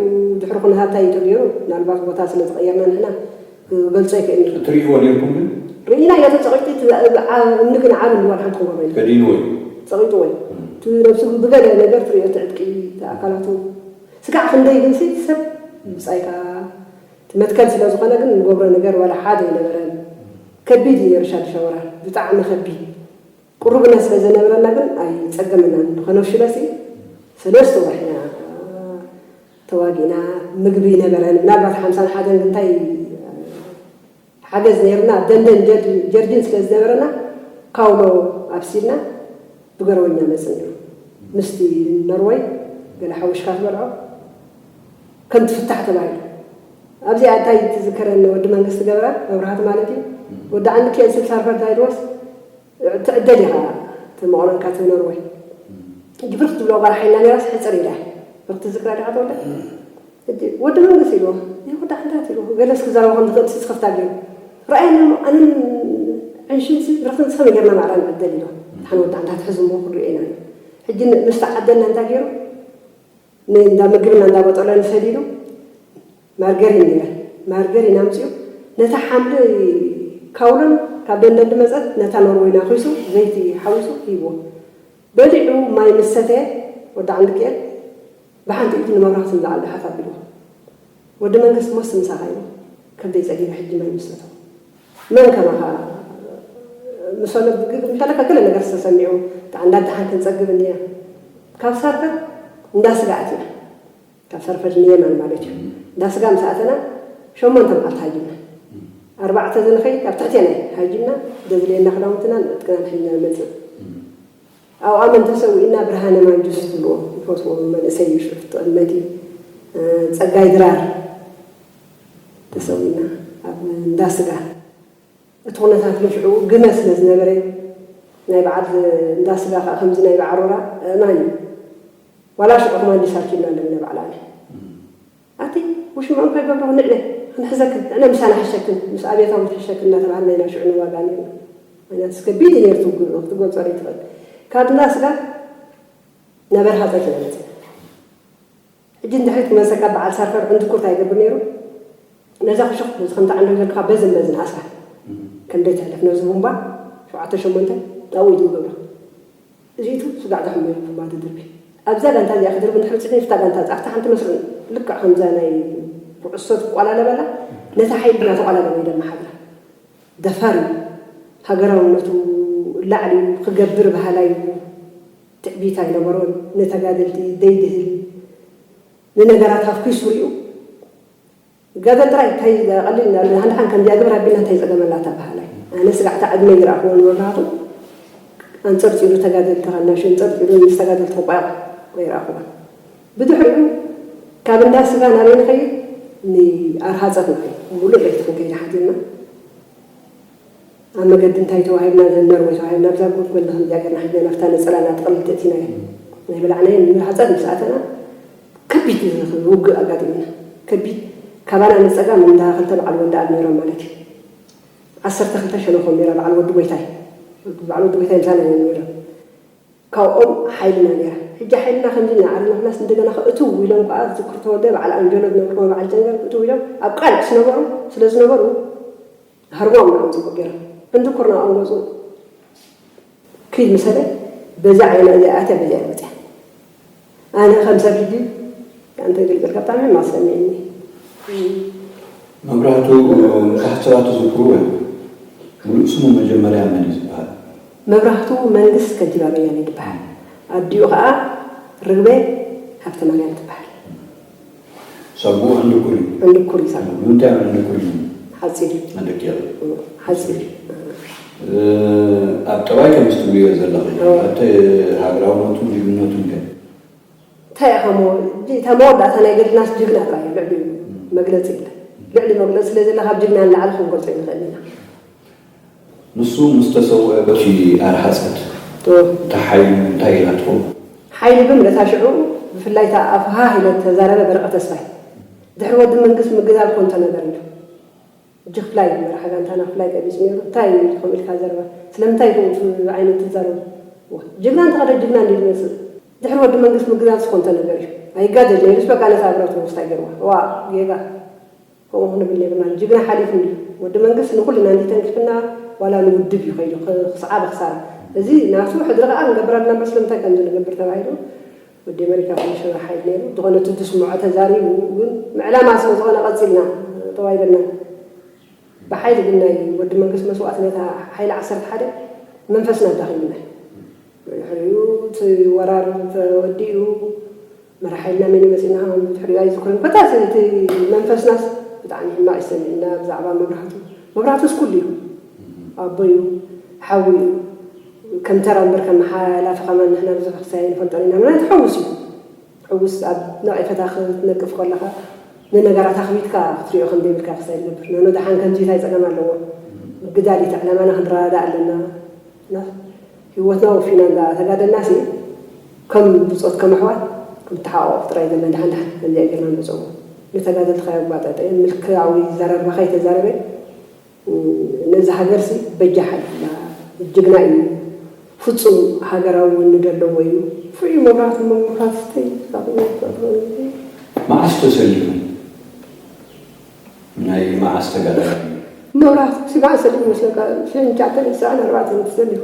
ድሕሪ ኩነታት እንታይ እዩ ተገይሩ? ምናልባት ቦታ ስለ ዝቐየርና ንሕና ክገልጾ ኣይክእልን እየ። እትርእይዎ ነይርኩም ግን? ርኢናዮ፣ እቲ ጸቒጡ፣ እቲ ዓ-፣ እምኒ ግን ዓቢ እንዲ ዋላ ሓንቲ ክንገብሮ ኣይንኽእልን። ከዲንዎ እዩ? ጸቒጥዎ እዩ። እም። እቲ ነብሱ ብገለ ነገር ትርእዮ፣ እቲ ዕጥቂ፣ እቲ ኣካላቱ። ስጋዕ ክንደይ ግን ሲ ሰብ ምጻይካ፣ እቲ መትከል ስለ ዝኾነ ግን ንገብሮ ነገር ዋላ ሓደ ኣይነበረን። ከቢድ እዩ ነይሩ ሻድሻይ ወራር፣ ብጣዕሚ ከቢድ። ቁሩብነት ስለ ዘነበረና ግን ኣይጸገመናን። ንኸነፍሽለሲ ሰለስተ ወርሒ ኢና ተዋጊእና። ምግቢ ይነበረን፣ ምናልባት ሓምሳን ሓደን እንታይ ሓገዝ ነይሩና። ኣብ ደንደን ጀር- ጀርዲን ስለ ዝነበረና ካውሎ ኣብሲልና ብገረወኛ መጽእ ነይሩ። ምስቲ ኖርወይ ገለ ሓዊሽካ ትበልዖ ከም ትፍታሕ ተባሂሉ። ኣብዚኣ እንታይ ትዝከረኒ፣ ወዲ መንግስቲ ገብረ መብራህቲ ማለት እዩ። ወዲ ዓንዲ ክኤል ስልሳ ኣርባዕተ ዳይድዎስ ትዕደል ኢኻ፣ እቲ መቑረንካ ትነርወይ። ሕጂ ብርክ ትብሎ ጓል ሓይልና ነይራስ ሕፅር ኢላ። ብርክ ትዝክራ ዲኻ ተወልደ? ሕጂ ወዲ መንግስቲ ኢልዎ፣ ይህ ወዲ ዓንታት ኢልዎ። ገለ እስኪ ዘረባ ከም ትኽእል ሲ ዝኸፍታ ገይሩ። ረኣየና እሞ ኣነን ዕንሽን ሲ ብርክን ሲ ከመይ ጌርና ማዕራ ንዕደል ኢልዎ። ሓን ወዲ ዓንታት ሕዚ እሞ ኩሉ ርኤና እዩ። ሕጂ ን- ምስ ተዓደልና እንታይ ገይሩ? ንእንዳ ምግብና እንዳበጠሎ ንሰዲዱ ማርገሪን ይበል። ማርገሪን ኣምጺኡ ነታ ሓምሊ ካውሎን ካብ ደንደን ድመጸት ነታ ኖርወይና ኺሱ ዘይቲ ሓዊሱ ሂብዎ። በሊዑ ማይ ምስ ሰተየ ወዲ ዓንድቅኤል ብሓንቲ ኢዱ ንመብራህቱ ንላዕሊ ደሓፍ ኣቢልዎ። ወዲ መንግስቲ ሞስ ምሳኻ ኢሉ ከብደይ ጸጊበ ሕጂ ማይ ምስ ሰተኹ። መን ከማኻ ምሰሎ ብግግ ምሻለካ ገለ ነገር ዝተሰሚዑ ተዓንዳ ደሓን ክንጸግብ እንዲና ካብ ሳርካ እንዳ ስጋ ኣቲና ካብ ሰርፈድ ንየማን ማለት እዩ። እንዳ ስጋ ምስ ኣተና ሸሞንተ መዓልቲ ሃጅምና። ኣርባዕተ ዝንኸይድ ኣብ ትሕቴና እዩ ሃጅምና። ደድልየና ክዳውንትና ንዕጥቅና ንሕና ንመጽእ። ኣብኣ መን ተሰዊእና? ብርሃነ ማንጁስ ትብልዎ ይፈትዎ መንእሰይ እዩ ሽፍቲ መቲ ጸጋይ ድራር ተሰዊእና ኣብ እንዳ ስጋ። እቲ ኩነታት ግን ሽዑ ግመ ስለ ዝነበረ ናይ በዓል እንዳ ስጋ ከዓ ከምዚ ናይ በዓል ሮራ እማን እዩ። ዋላ ሽዑ ከማን ዲስ ኣርኪብና ኣለና ባዕላና። ኣቲ ውሽምዑ እንታይ ገብሮ ንዕነ ክንሕዘክን ንዕነ ምሳና ሕሸክን ምስ ኣብያታዊት ሕሸክን እናተባሃልና ኢና ሽዑ ንዋጋ ነርና። ምክንያቱ እስከ ቢድ ነርቱ ክትጎፀር ይትኽእል ካብ እንዳ ስጋ ነበርሃፀት ኢና መፅና። ሕጂ እንድሕሪት ክመልሰካ በዓል ሳርፈር ዕንድኩር እንታይ ይገብር ነይሩ? ነዛ ክሹኽ ከምቲ ዓንዶ ዘለካ በዝን በዝን ኣስራ ከምደይ ትሕለፍ ነዚ ቡምባ ሸውዓተ ሸሞንተ ኣብኡ ኢዱ ይገብሮ። እዚቱ ስጋዕ ዛሕሞ ይብባ ትድርቢ ኣብዛ ጋንታ እዚኣ ክድርቢ እንድሕር ፅሕኒ ፍታ ጋንታ ፃፍታ ሓንቲ መስርዕ ልክዕ ከምዛ ናይ ኩዕሶ ትቋላለበላ ነታ ሓይሊ እናተቋላለበ ይደማ ሓግራ ደፋር እዩ። ሃገራውነቱ ላዕሊ እዩ ክገብር ባህላ እዩ። ትዕቢት ኣይነበሮን። ንተጋደልቲ ደይድህል ንነገራት ሃፍኪሱ ሪኡ ጋደል ጥራይ እንታይ ቀሊል እንዳለ ሓንዳሓን ከምዚኣ ግብር ኣቢልና እንታይ ይፀገመላ እታ ባህላይ ኣነ ስጋዕታ ዕድመ ይረኣኽዎ ንወላቱ ኣንፀርፂሩ ተጋደልቲ ካናሽ ኣንፀርፂሩ ምስ ተጋደልቲ ክቋየቕ ኣይረኣኽዎ ብድሕሪኡ ካብ እንዳ ስጋ ናበይ ንኸይድ ንኣርሃፀት ንኸይድ ሙሉእ ለይቲ ክንከይድ ሓቲርና ኣብ መገዲ እንታይ ተዋሂብና ዘነርወ ተዋሂብና ኣብዛ ጎድጎድና ከምዚኣ ገርና ሒዝና ናብታ ነፀላና ጥቕልል ተእቲናዮ ናይ በላዕናዮ ንምርሃፀት ምስ ኣተና ከቢድ ውግእ ኣጋጢሙና ከቢድ ካባና ንፀጋም እንዳ ክልተ በዓል ወልደኣብ ነይሮም ማለት እዩ ዓሰርተ ክልተ ሸነኾም ነይራ በዓል ወዲ ጎይታይ በዓል ወዲ ጎይታይ ምሳና እዮም ነይሮም ካብኦም ሓይልና ነይራ ሕጂ ሓይልና ከምዚ ኢና ዓርና ኩናስ እንደገና ከእትው ኢሎም ከዓ ዝክር ተወልደ በዓል ኣንጀሎ ዝነበርኩዎ በዓል ጨንገር እትው ኢሎም ኣብ ቃልዕ ዝነበሩ ስለ ዝነበሩ ሃርሞም ንዕኦም ፅቡቅ ገይሮም እንድኩር ናብኦም ገፁ ክይድ ምሰለ በዚ ዓይና እዚኣ ኣትያ በዚ ዓይና ወፅያ ኣነ ከም ሰብ ሕጂ ኣንተ ግልግል ካብ ጣዕሚ ማሰሚዕኒ መብራህቱ ካሕስራ ተዘክርዎ እዩ። ሙሉእ ስሙ መጀመርያ መን እዩ ዝበሃል? መብራህቱ መንግስ ከንቲባ በያነ ይበሃል። ኣዲኡ ከዓ ርግበ ሃብተማርያም ትበሃል። ሳጉኡ ዕንድኩር እዩ። ዕንድኩር እዩ ሳጉኡ። ንምንታይ ኣብ ዕንድኩር እዩ? ሓፂር እዩ። ኣደቂቕ። ሓፂር እዩ። ኣብ ጠባይ ከምዚ ትብልዮ ዘለኺ ኣብቲ ሃገራውነቱን ጅግንነቱን ከ? እንታይ ኢኻ እሞ እታ መወዳእታ ናይ ገድልናስ ጅግና ጥራይ እዩ ልዕሊ መግለፂ የለን ልዕሊ መግለፂ ስለ ዘለ ካብ ጅግና ንላዕሊ ክንገልፆ ይንኽእል ኢና ንሱ ምስ ተሰውአ በቲ ኣርሃፀት እታ ሓይሉ እንታይ ኢላትኩም? ሓይሊ ግን ነታ ሽዑ ብፍላይ እታ ኣፍ ሃህ ኢለ ተዛረበ በረቐ ተስፋይ ድሕሪ ወዲ መንግስት ምግዛል ኮንቶ ነገር ኢሉ እጂ ክፍላይ መራሒ ጋንታና ክፍላይ ቀቢፁ ነይሩ እንታይ እዩ ከምኡ ኢልካ ዘረባ ስለምንታይ ከምኡ ዓይነት ትዛረቡ ጅግና እንተኸደ ጅግና እንዲ ዝመፅእ ድሕሪ ወዲ መንግስት ምግዛል ዝኾንተ ነገር እዩ ኣይጋደል ነይሩስ በቃ ነታ ብረት ውስታ ገይርዋ ዋ ጌጋ ከምኡ ክንብል ነይርና ጅግና ሓሊፉ እንዲ ወዲ መንግስት ንኩልና እንዲ ተንኪፍና ዋላ ንውድብ እዩ ከይዱ ክስዓ ብክሳራ እዚ ናቱ ሕድሪ ከዓ ንገብር ኣለና እምበር ስለምንታይ ከምዚ ንገብር ተባሂሉ ወዲ ኣሜሪካ ኮሚሽነር ሓይል ነይሩ ዝኾነ እቲ ዝስምዖ ተዛሪቡ ግን ምዕላማ ስለ ዝኾነ ቀፂልና ጠዋይበልና ብሓይሊ ግን ናይ ወዲ መንግስት መስዋእቲ ነታ ሓይሊ ዓሰርተ ሓደ መንፈስና ኣዳኺሙና እዩ ድሕሪኡ እቲ ወራር ተወዲኡ መራሒ ኢልና መን መፂና ድሕሪኡ ኣይዝክርን። ኮታስ እቲ መንፈስናስ ብጣዕሚ ሕማቕ ይሰምዕና ብዛዕባ መብራህቱ። መብራህቱስ ኩሉ እዩ። ኣቦ እዩ፣ ሓዊ እዩ። ከም ተራ እምበር ከም ሓላፊ ከማን ንሕና ብዙሕ ክሳይ ንፈልጦን ኢና። ምክንያቱ ሕውስ እዩ። ሕውስ ኣብ ነቐፈታ ክትነቅፍ ከለኻ ንነገራት ኣኽቢድካ ክትሪኦ ከም ዘይብልካ ክሳይ ዝገብር። ነኖ ደሓን ከምዚ እንታይ ጸገም ኣለዎ? ምግዳል እዩ እቲ ዕላማና፣ ክንረዳዳእ ኣለና። ና ህይወትና ወፊና እንዳ ተጋደልናሲ ከም ብጾት ከም ኣሕዋት ክንተሓቋቆፍ ጥራይ ዘለና። ደሓን ደሓን ከምዚኣ ጌርና ንመጸዎ። ንተጋደልቲ ከየጓጠጠ ምልክታዊ ዘረርባ ከይተዛረበ ነዚ ሃገርሲ በጃ ሓሊፍላ። ጅግና እዩ። ፍጹም ሃገራዊ ወኒ ዘለዎ እዩ። ፍሉይ መብራህቱ መብራህቱ ስተይ መዓስ ተሰሊፉ? ናይ መዓስ ተጋዳላይ እዩ? መብራህቱ ሲባዕ ሰሊፉ መስለካ ሽሕን ትሽዓተን ዕስራን ኣርባዕተን ተሰሊፉ።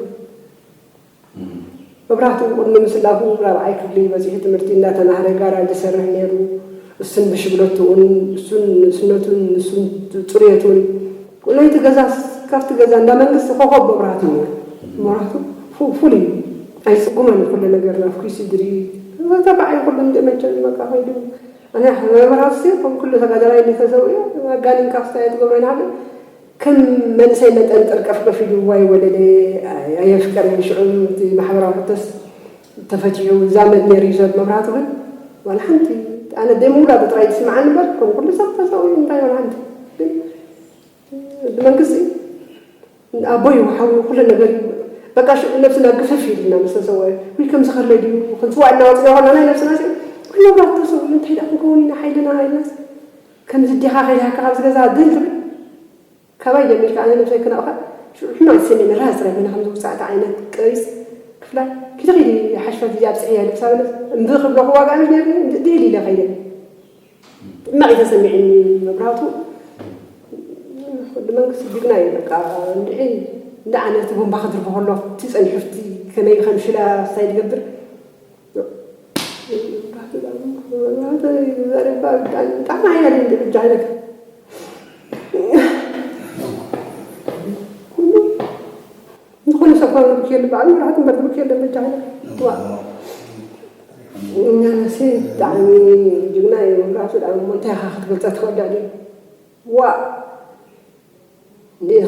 መብራህቱ ቅድሚ ምስላፉ ራብዓይ ክፍሊ በፂሑ ትምህርቲ እንዳተማህረ ጋራጅ ዝሰርሕ ነይሩ። እሱን ብሽግለትኡን እሱን ንእስነቱን ንሱን ፅርየቱን ናይቲ ገዛስ ካብቲ ገዛ እንዳ መንግስቲ ኮኾብ መብራህቱ ነይሩ። መብራህቱ ፉ- ፉሉይ እዩ። ኣይፅጉመን ኩሉ ነገር ናብ ኪሱ ድሪ ተባዕ ኩሉ እንደ መቸን በቃ ከይዱ ኣነ መብራህቱ ሲ ከም ኩሉ ተጋዳላይ እንደ ተሰውዮ ኣጋኒን ካፍታ እየ ትገብሮ ይናሃለ ከም መንእሰይ መጠን ጠርቀፍ ከፊሉ ዋይ ወለደ ኣየፍቀረን። ሽዑ እቲ ማሕበራዊ ሕቶስ ተፈቲሑ ዛመድ ነይሩ እዩ ሰብ መብራህቱ ግን ዋላ ሓንቲ ኣነ ደይ ምውላዱ ጥራይ ትስምዓኒ እምበር ከም ኩሉ ሰብ ተሰውዩ እንታይ ዋላ ሓንቲ ግን ብመንግስቲ ኣቦ እዩ ሓው እዩ ኩሉ ነገር እዩ በቃ ሽዑ ነብስና ግፍፍ ኢልና ምስ ተሰወ ወይ ከምዚ ከሎ ድዩ ክንስዋእ እናወፅና ከለና ነብስና ሲ ወይ መብራህቱ ተሰውዩ እንታይ ደኣ ክንከውን ኢና ሓይልና ኢልናስ ከምዚ ዲኻ ከይድሃካ ካብዚ ገዛ ድል ትብል ካባይ ጀሚርካ ኣነ ነብሰይ ክነቕፋ ሽዑ ሕማቕ ዝስምዕኒ ራህስ ራይ ኮይነ ከም ዝውጻእቲ ዓይነት ቀቢጽ ክፍላይ ኪዲ ኺዲ ሓሽፈት እዚ ኣብጽሕያ ኢለ ክሳብ እምቢ ክብሎ ክዋጋእ ምስ ነይሩ ድል ኢለ ከይደ ሕማቕ እዩ ተሰሚዕኒ መብራህቱ ወዲ መንግስቲ ጅግና እዩ በቃ እንድዒ እንዳ ኣነ እቲ ቦምባ ክድርቦ ከሎ እቲ ጸኒሑ እቲ ከመይ ከም ሽላ ስታይ ዝገብር ብጣዕሚ ሓያል እዩ ብጃ ኢለካ ዝኾነ ሰብ ካብ ዝብክ የለ በዓል መራሕቲ እምበር ዝብክ የለ በጃ ኢለካ እኛነሲ ብጣዕሚ ጅግና እዩ መብራቱ ዳ እንታይ ኢኻ ክትገልፀ ትኽእል ዳ ዋ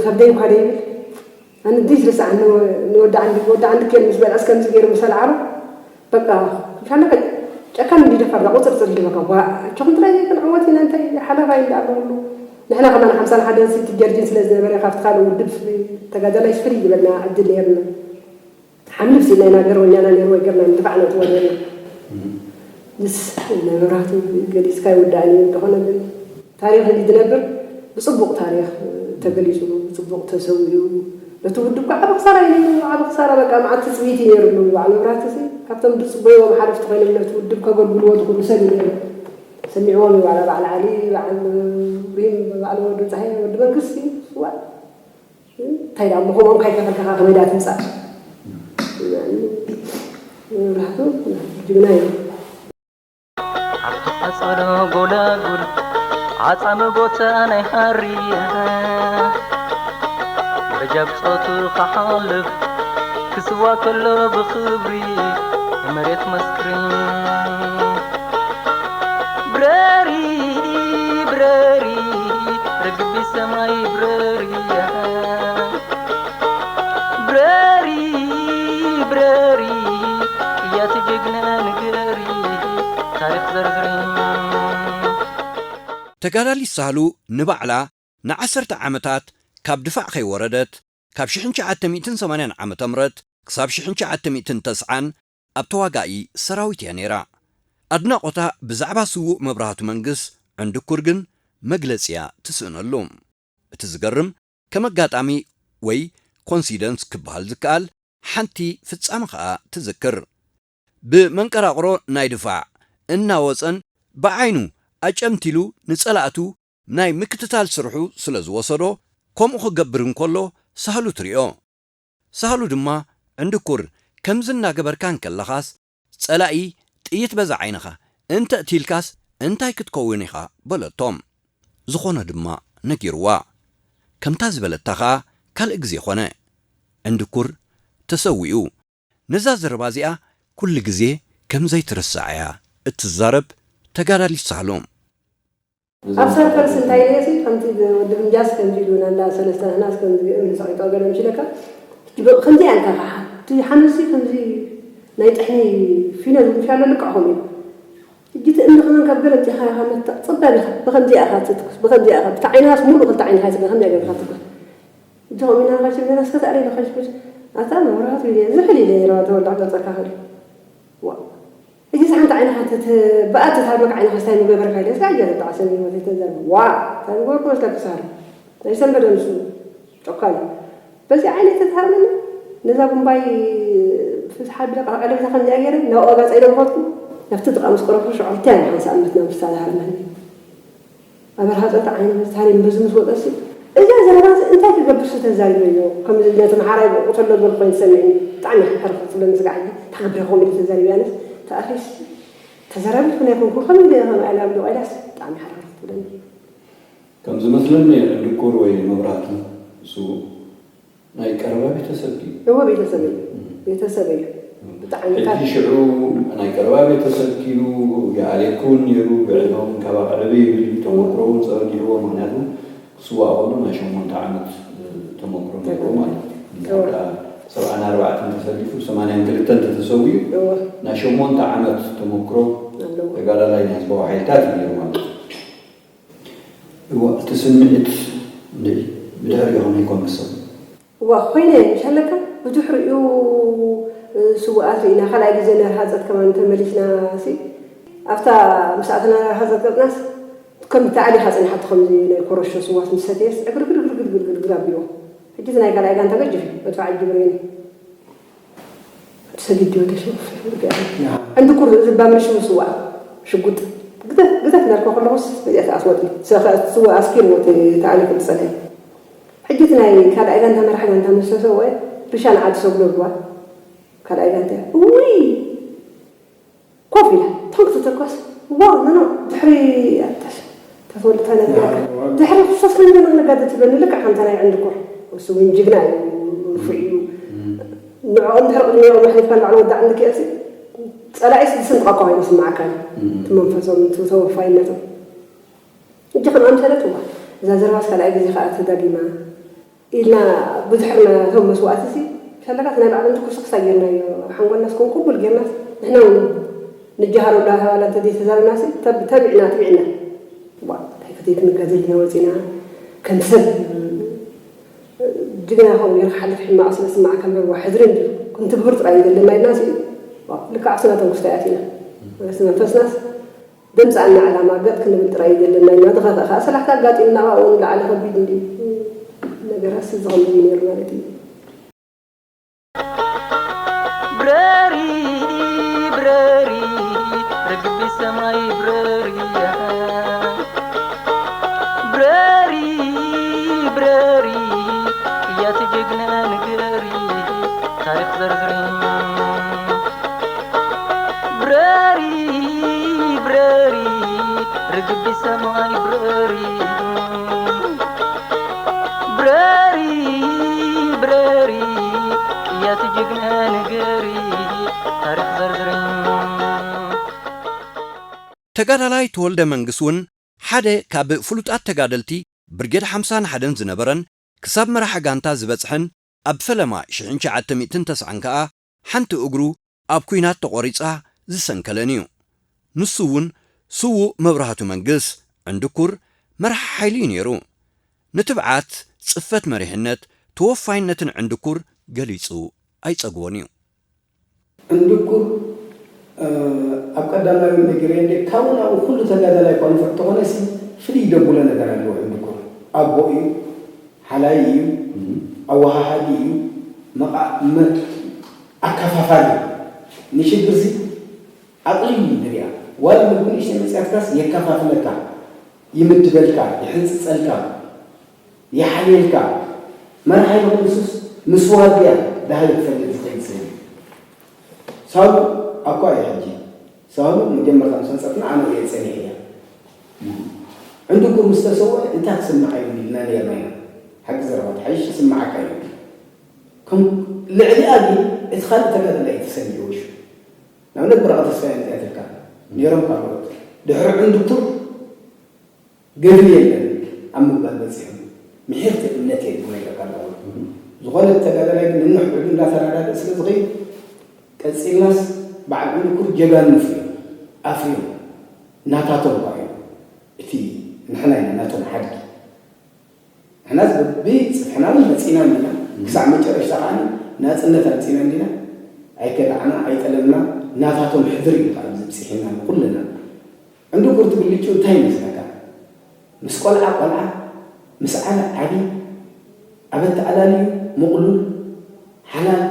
ከብደይ እኳ ደይብል ኣነ ድይ ዝርስዓ ንወዲ ዓንዲ ወዲ ዓንዲ ኬን ምስ በልዐስ ከምዚ ገይሩ ምስ ኣልዓሎ በቃ ምሻና ጨካን እንዲ ደፋር ቁፅርፅር ይልበካ ዋ ቸኹም ትላይ ዘይክንዕወት ኢና እንታይ ሓለፋ እዩ እንዳኣለውሉ ንሕና ከማን ሓምሳን ሓደን ሲቲ ጀርጂን ስለ ዝነበረ ካብቲ ካልእ ውድብ ተጋዳላይ ስፍሪ ዝበልና ዕድል ነይርና ሓምልብ ሲልና ኢና ገርበኛና ነይሩ ወይ ገርና ንድፋዕ ነጥዎ ነይርና ምስ ናይ መብራህቱ ገሊፅካ ይውዳእኒ እንተኾነ ግን ታሪኽ እንዲ ዝነብር ብፅቡቕ ታሪኽ ተገሊፁ ብፅቡቕ ተሰዊኡ ነቲ ውድብ ከዓ ዓብ ክሳራ እዩ ነይሩ ዓብ ክሳራ በቃ መዓት ትፅቢት እዩ ነይሩ በዓል መብራህቲ ሲ ካብቶም ዝፅበይዎም ሓለፍቲ ኮይኖም ነቲ ውድብ ከገልግልዎ ዝኽእሉ ሰብ እዩ ነይሩ ሰሚዕዎም እዩ በዓል በዓል ዓሊ በዓል ሪም በዓል ወዱ ፀሓይ ወዲ መንግስቲ ዋ እንታይ ደኣ ምኾሞም ካይከፈልከኻ ከመይ ደኣ ትምፃእ መብራህቱ ጅግና እዩ ኣብቲ ቀጸሎ ጎላጉል ዓጻሚ ቦታ ናይ ሃርያ በጃ ብጾቱ ክሓልፍ ክስዋ ከሎ ብኽብሪ ንመሬት መስክሪ ብረሪ ብረሪ ርግቢ ሰማይ ብረሪ ብረሪ ብረሪ እያ ትጅግና ንገሪ ታሪኽ ዘርዝሪ ተጋዳሊት ሳህሉ ንባዕላ ንዓሰርተ ዓመታት ካብ ድፋዕ ከይወረደት ካብ ሽሕን ትሽዓተ ሚእትን ሰማንያን ዓመተ ምህረት ክሳብ ሽሕን ትሽዓተ ሚእትን ተስዓን ኣብ ተዋጋኢ ሰራዊት እያ ነይራ። ኣድናቖታ ብዛዕባ ስዉእ መብራህቱ መንግስ ዕንድኩር ግን መግለጺ እያ ትስእነሉ። እቲ ዝገርም ከም ኣጋጣሚ ወይ ኮንሲደንስ ክበሃል ዝከኣል ሓንቲ ፍጻመ ከኣ ትዝክር። ብመንቀራቕሮ ናይ ድፋዕ እናወጸን ብዓይኑ ኣጨምቲሉ ንጸላእቱ ናይ ምክትታል ስርሑ ስለ ዝወሰዶ ከምኡ ክገብር እንከሎ ሳህሉ ትሪኦ። ሳህሉ ድማ ዕንድኩር ከምዚ እናገበርካ እንከለኻስ ጸላኢ ጥይት በዛ ዓይንኻ እንተእትይልካስ እንታይ ክትከውን ኢኻ በለቶ። ዝኾነ ድማ ነጊርዋ። ከምታ ዝበለታ ኸኣ ካልእ ግዜ ኾነ። ዕንድኩር ተሰዊኡ። ነዛ ዘረባ እዚኣ ኩሉ ግዜ ከም ዘይትርሳዕ እያ እትዛረብ ተጋዳሊት ሳህሎም። ኣብ ሳልፈርስ እንታይ ኢለሲ ከምቲ ወዲ ብንጃስ ከምዚ ኢሉ ናንዳ ሰለስተ ህናስ ከምዚ እምኒ ሰቂጦ ገለ ምሽለካ ከምዚ ኣልካ ከዓ እቲ ሓመሲ ከምዚ ናይ ጥሕኒ ፊነ ዝምሻሎ ልክዕኹም እዩ። ሕጂ እቲ እምኒ ከማን ካብ ገለ ኣምጺኻ ኢኻ መታ ጸባብ ኢኻ ብኸምዚኣ ኢኻ ትትኩስ ብኸምዚኣ ኢኻ ብታ ዓይንኻስ ሙሉእ ክልተ ዓይንኻ ይስገ ከምዚኣ ገይርካ ትትኩስ። እጆም ኢና ኸሽብ ገና እስከ ተዕሪሉ ኸሽብሽ ኣታ መብራህቱ ኢለ ዝሕል ኢለ ነይረዋ ተወልዳ ገጸካ ኸል ዋ እጅ ሓንቲ ዓይንኻ ብኣት ተታርመክ ዓይንኻ ስታይ ምገበርካ ኢለ እስካ እያ ተጣዕሰ ህይወት ተዘር ዋ እንታይ ምገበርኩ መስለክ ሳር ናይ ሰንበደ ምስ ጨኳል በዚ ዓይነት ተታርመኒ ነዛ ቡምባይ ፍትሓ ቢለ ቀለቤታ ከምዚኣ ገይረ ናብ ዋጋ ጸይደ ምኸድኩ ናብቲ ጥቃ ምስ ቀረብኩ ሽዑ እንታይ ሓንሳእ እምነት ናብ ፍሳ ዝሃርመኒ ኣበርሃ ጸንተ ዓይኒ ታሪም በዚ ምስ ወጸሲ እዛ ዘረባ እዚ እንታይ ክገብር ሲ ተዛሪበዮ ከምዚ ነቲ መሓራይ ብቑ ተሎ ዝበል ኮይኑ ሰሚዕኒ ብጣዕሚ ሕርቕ ትብለኒ ስጋዕ እያ እንታይ ክገብር ኮም ኢለ ተዛሪበ ኣነስ ተኣኺስ ተዘራቢት ናይ ኮንኩ ከም ኢለ ከም ኣላ ብሎ ቀዳስ ብጣዕሚ ሕርቕ ትብለኒ ከም ዝመስለኒ ዕንድኩር ወይ መብራህቱ እሱ ናይ ቀረባ ቤተሰብ ድዩ? እወ ቤተሰበይ እዩ። ቤተሰበይ እዩ። ብጣዕሚ ካብ ሕጂ ሽዑ ናይ ቀረባ ቤተሰብ ኪኑ ይኣልየኪ እውን ነይሩ፣ ብዕድመ እውን ካባኺ ዕብይ ይብል እዩ፣ ተመክሮ እውን ጸርጊሕዎ፣ ምኽንያቱ ክስዋእ ከሎ ናይ ሸሞንተ ዓመት ተመክሮ ነይርዎ ማለት እዩ። እንድሕር ደኣ ሰብዓን ኣርባዕተን ተሰሊፉ ሰማንያን ክልተን እንተተሰዊኡ እወ ናይ ሸሞንተ ዓመት ተመክሮ ኣለዎ። ተጋዳላይ ናይ ህዝባዊ ሓይልታት እዩ ነይሩ ማለት እዩ። እዋ እቲ ስምዒት ብድሕሪኡ ከመይ ኮን ክሰብ እዋ ኮይነ ምሻለካ ብድሕሪኡ ስውኣት ርኢና ካልኣይ ግዜ ናይ ረሃፀት ከማን ተመሊስና ሲ ኣብታ ምስ ኣተና ረሃፀት ገፅናስ ከም ተኣሊኻ ፅኒሓቶ ከምዚ ናይ ኮረሾ ስዋት ምስ ሰተየስ ዕግርግርግርግርግርግር ኣቢልዎ ሕጂ ናይ ካልኣይ ጋንታ ገጅፍ እዩ መድፋዕ እጅ ብሬን ሰጊድ ወደ ሸፍ እንድኩር ዝባም ሽሙ ስዋ ሽጉጥ ግደፍ ግደፍ እንዳልከ ከለኹስ በዚኣ ተኣስወጥ ስዋ ኣስኪር ወት ተኣለ ክብፀለ ሕጂ እቲ ናይ ካልኣይ ጋንታ መራሕ ጋንታ ምስ ተሰወ ርሻን ዓዲ ሰጉዶ ግባ ካልኣይ ጋንታ ውይ ኮፍ ኢላ ቶንክ ተተኳስ ዋ ኖ ኖ ድሕሪ ኣታሽ ተትወልድ እንታይ ነግረካ ድሕሪ ክሶስ ከንገና ነጋደ ትብለኒ ልክዕ ከምታ ናይ ዕንድኩር እሱ እውን ጅግና እዩ ንፉዕ እዩ ንዕኦም ድሕሪ ቅድሚኦም ኣሕሊፍካ ንላዕሊ ወዳዕ እንድክኤልሲ ጸላኢስ ዝስንጥቀካ ኮይኑ ይስምዓካ እዩ እቲ መንፈሶም እቲ ተወፋይነቶም እጂ ከም ኣምሰለት እዋ እዛ ዘረባስ ካልኣይ ግዜ ከዓ ተዳጊማ ኢልና ብድሕርና እቶም መስዋእቲ ሲ ፈለጋት ናይ ባዕሎም ትኩስኩስ ኣየርናዮ ኣብ ሓንጎልናስ ከም ቅቡል ጌርናስ ንሕና እውን ንጀሃሮ እንዳተባለ እንተዘይተዛረብናሲ ተብ- ተቢዕና ትቢዕና ዋ እንታይ ከተይት ንጋዜኛ ወፂና ከም ሰብ ጅግና ከም ጌርካ ሓልፍ ሕማቕ ስለ ስማዕካ እምበር ዋ ሕድሪ እንዲ ክንትግብር ጥራይ ዘለና ኢልና ሲ ዋ ልክዕ ኣብስና ተንኩስታያት ኢና ማለት መንፈስናስ ደምጻና ዕላማ ገጥ ክንብል ጥራይ እዩ ዘለና ኢና ተኸፈ ከኣ ሰላሕታ ኣጋጢምና ካብኡ ንላዕሊ ከቢድ እንዲ ነገራት እዚ ከምዚ እዩ ነይሩ ማለት እዩ ብረሪ ብረሪ ርግቢ ሰማይ ብረሪ ብረሪ ብረሪ እያ ትጀግና ንገሪ ታሪኽ ዘርዝሪ ብረሪ ብረሪ ርግቢ ሰማይ ብረሪ ብረሪ ብረሪ ቅያቲ ጅግና ንገሪ ታሪኽ ዘርዝሪ ተጋዳላይ ተወልደ መንግስ እውን ሓደ ካብ ፍሉጣት ተጋደልቲ ብርጌድ ሓምሳን ሓደን ዝነበረን ክሳብ መራሒ ጋንታ ዝበጽሐን ኣብ ፈለማ ሽሕን ትሽዓተ ሚእትን ተስዓን ከኣ ሓንቲ እግሩ ኣብ ኲናት ተቖሪጻ ዝሰንከለን እዩ። ንሱ እውን ስዉእ መብራህቱ መንግስ ዕንድኩር መራሒ ሓይሊ እዩ ነይሩ። ንትብዓት ጽፈት መሪሕነት ተወፋይነትን ዕንድኩር ገሊጹ ኣይጸግቦን እዩ። ዕንድኩር ኣብ ቀዳማይ እውን ነጊረዮ እንድየ ካብኡ ናብኡ ኩሉ ተጋዳላይ እኳ ንፉዕ እንተኾነሲ ፍልይ ደብሎ ነገር ኣለዎ ዕንድኩር ኣቦ እዩ ሓላይ እዩ ኣወሃሃዲ እዩ መቓ መ ኣካፋፋሊ እዩ ንሽግርሲ ኣቕሊሉ እዩ ዝሪኣ ዋላ ምልኩ ንእሽተይ መፅያትካስ የካፋፍለካ ይምድበልካ ይሕንፅፀልካ ይሓልየልካ መራሒ ንኽንሱስ ምስ ዋግያ ዳሃዩ ክፈልጥ ዝኽእል ሰብ እዩ ሳሉ ኣኳ እዩ ሕጂ ሳሉ መጀመርታ ምስ ኣንፀፍና ኣነ እየ ፀኒሐ እያ ዕንድኩር ምስ ተሰወ እንታይ ክስምዓ እዩ ኢልና ነርና ኢና ሓቂ ዘረባ ተሓይሽ ይስምዓካ እዩ ከም ልዕሊኣ ግን እቲ ካልእ ተጋዳላይ ተሰሚዕዎ ሽዑ። ንኣብነት ብረቐ ተስፋይ ኣምጺኣትልካ ነይሮም ካልኦት ድሕሪ ዕንድኩር ገድሊ የለን ኣብ ምባል በጺሖም። ምሒርቲ እምነት እየ ዝነግረካ ኣለኹ። ዝኾነ ተጋዳላይ ግን ንንሕዕዱ እንዳተረዳድእ ስለ ዝኸይድ ቀጺልናስ በዓል ዕንድኩር ጀጋኑ እዮም ኣፍርዮም ናታቶም እኳ እዮም። እቲ ንሕና ኢና ናቶም ሓድጊ። ንሕናስ ብጽፍሕና እውን መጺና እንዲና፣ ክሳዕ መጨረሽታ ከኣ ናጽነት ኣምጺና እንዲና። ኣይከዳዕና ኣይጠለምና። ናታቶም ሕድሪ እዩ ከኣ ዝብጽሒና ንኹልና። ዕንድኩር ትብል ልጭ እንታይ ይመስለካ? ምስ ቆልዓ ቆልዓ፣ ምስ ዓቢ ዓቢ፣ ኣብ ኣተኣላልዩ ምቕሉል፣ ሓላል፣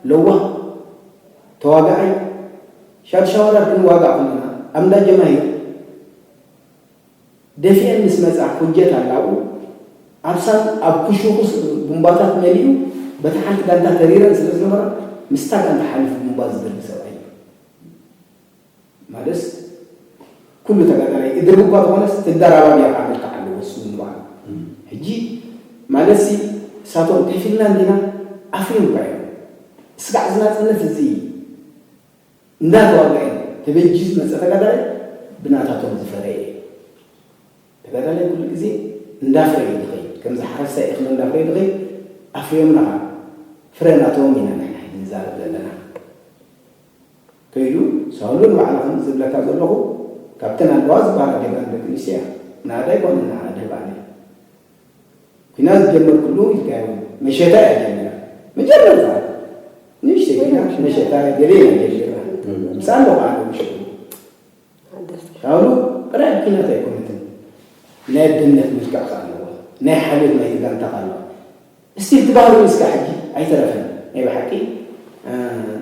ለዋህ፣ ተዋጋኣይ። ሻድሻወራ ክንዋጋእ ከለና ኣብ እንዳ ጀማሂር ደፊአን ምስ መጻ ኩጀት ኣላኡ ኣብ ሳም ኣብ ኩሹኩስ ቡምባታት መሊኡ በታ ሓንቲ ጋንታ ተሪረን ስለ ዝነበራ ምስታ ጋንታ ሓሊፉ ቡምባ ዝደርቢ ሰብኣይ እዩ። ማለትስ ኩሉ ተጋዳላይ እድርብ እኳ ዝኾነስ ትደራባብ እያ ካብ መልክዓ ኣለዎ እሱ ንባዕሉ። ሕጂ ማለትሲ እሳቶም ከፊልና እንዲና ኣፍዮም እኳ እዮም። ስጋዕ ዝናጽነት እዚ እንዳተዋግአ ተበጂ ዝመጸ ተጋዳላይ ብናታቶም ዝፈረየ እዩ። ተጋዳላይ ኩሉ ግዜ እንዳፍረየ ዝኸይድ፣ ከምዚ ሓረስታይ እኽሊ እንዳፍረየ ዝኸይድ ኣፍርዮምና ኸዓ ፍረ ናቶም ኢና ንሕና ሕጂ ንዛረብ ዘለና። ከይዱ ሳውሎ ንባዕልኹም ዝብለካ ዘለኹ ካብተን ኣለዋ ዝበሃላ ጀጋኑ ደቂ ኣንስትዮ እያ። ንኣዳ ኣይኮነን ንዓኣ ደህባኒ። ኲናት ዝጀመርኩሉ ኢልካዮ መሸታ እያ ጀሚራ። መጀመርታ ንእሽተይ ኲናት መሸታ ገለ ኢና ጀሚርና። ምሳሌ ኣለኹ ኣነ ውሽጡ። ካብኡ ጥራይ ኲናት ኣይኮነትን። ናይ ኣደነት መልክዕ ከኣ ኣለዎ። ናይ ሓልዮት ናይቲ ጋንታ ከኣ ኣለዎ። እስቲ እቲ ባህሪ እስካ ሕጂ ኣይተረፈን። ናይ ብሓቂ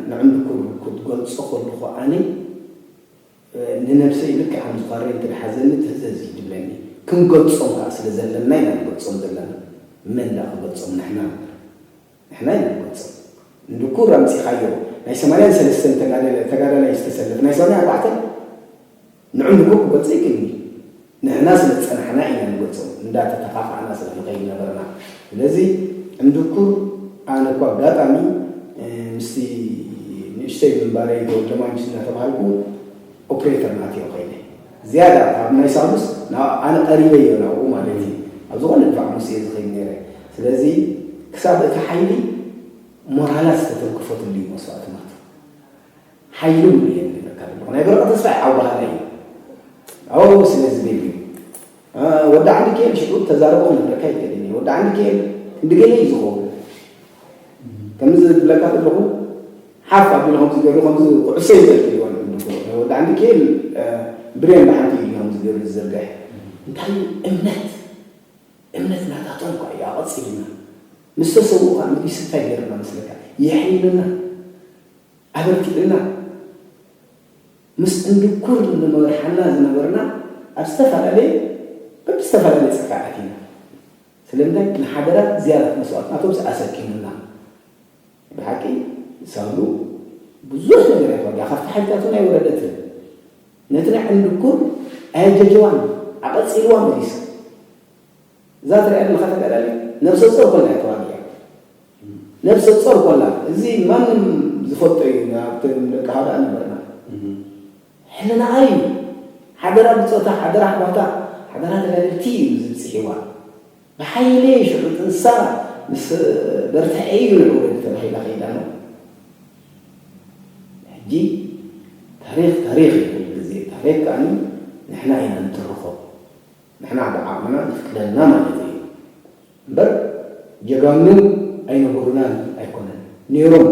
ንዕንድኩር ክትገልጾ ከለኹ ኣነ ንነብሰይ ልክዕ ከም ዝቐርየ እንተ ሓዘኒ ትህዘዝ እዩ ዝብለኒ። ክንገልጾም ከኣ ስለ ዘለና ኢና ንገልጾም ዘለና። መን ደኣ ክገልጾም ንሕና እምበር። ንሕና ኢና ንገልጾም። እንድኩር ኣምጺኻዮ ናይ ሰማንያን ሰለስተን ተጋደለ- ተጋዳላይ ዝተሰለፈ ናይ ሰማንያን ኣርባዕተን ንዕንድኩር ክገልጾ ይክእልኒ። ንሕና ስለ ዝጸናሕና ኢና ንገልጾም፣ እንዳተተኻኻዕና ስለ ንኸይድ ነበርና። ስለዚ ዕንድኩር ኣነ እኳ ኣጋጣሚ ምስቲ ንእሽተይ ምንባረይ ተወልደ ማንጁስ እናተባሃልኩ ኦፕሬተር ናትዮ ኸይደ ዝያዳ ካብ ናይ ሳሉስ ኣነ ቀሪበዮ ናብኡ ማለት እዩ። ኣብ ዝኾነ ድፋዕ ሙስ እየ ዝኸይድ ነይረ። ስለዚ ክሳብ እቲ ሓይሊ ሞራላት ዝተተንክፈትሉ እዩ መስዋእትነቱ። ሓይሊ እውን እየ ንብለካ ዘለኹ ናይ ብረቐ ተስፋይ ዓው በሃላይ እዩ። ኣብኡ ስለ ዝብል እዩ። ወዲ ዓንዲ ክኤል ሽዑ ተዛረቦ ክነግረካ ይክእል እየ። ወዲ ዓንዲ ክኤል ክንዲ ገለ እዩ ዝኸውን። ከምዚ ዝብለካ ዘለኹ ሓፍ ኣቢሉ ከምዚ ገይሩ ከምዚ ኩዕሶ ይዘልፍ እዩ። ወዲ ዓንዲ ክኤል ብሬን ብሓንቲ እዩ ከምዚ ገይሩ ዝዝርግሕ። እንታይ እምነት እምነት ናታቶም እኳ እዩ ኣቐፂልና ምስ ተሰውኡ ከዓ ንጉስ እንታይ ገይርና መስለካ? የሕይልና ኣበርቲዕልና ምስ እንድኩር ንመርሓና ዝነበርና ኣብ ዝተፈላለየ በብዝተፈላለየ ፀጋ ኣቲና ስለምንታይ ንሓደራ ዝያዳት መስዋእትናቶም ኣሰኪምና ብሓቂ ሳሉ ብዙሕ ነገር ኣይኮን ካብቲ ሓይልታቱ ናይ ወረደትን ነቲ ናይ ዕንድኩር ኣየጀጀዋን ኣቐፂልዋ መሊሱ እዛ ትሪኣ ዘለኻ ተጋዳሊት ነብሰ ጾር ኮላ እያ ተዋጊኣ። ነብሰ ጾር ኮላ እዚ ማንም ዝፈልጦ እዩ። ኣብቶም ደቂ ሃዳ ነበርና። ሕልናኣ እዩ። ሓደራ ብጾታ፣ ሓደራ ኣሕዋታ፣ ሓደራ ተጋደልቲ እዩ ዝብጽሕዋ። ብሓይሊ ሽዑ ጥንሳ ምስ በርትዐ እዩ ንዕኡ ተባሂላ ከይዳ ነው። ሕጂ ታሪኽ ታሪኽ እዩ ኩሉ ግዜ። ታሪኽ ከኣ ንሕና ኢና ንትርኾ። ንሕና ብዓቕምና ዝፍቅደልና ማለት እዩ እምበር ጀጋኑ ኣይነበሩናን ኣይኮነን ነይሮም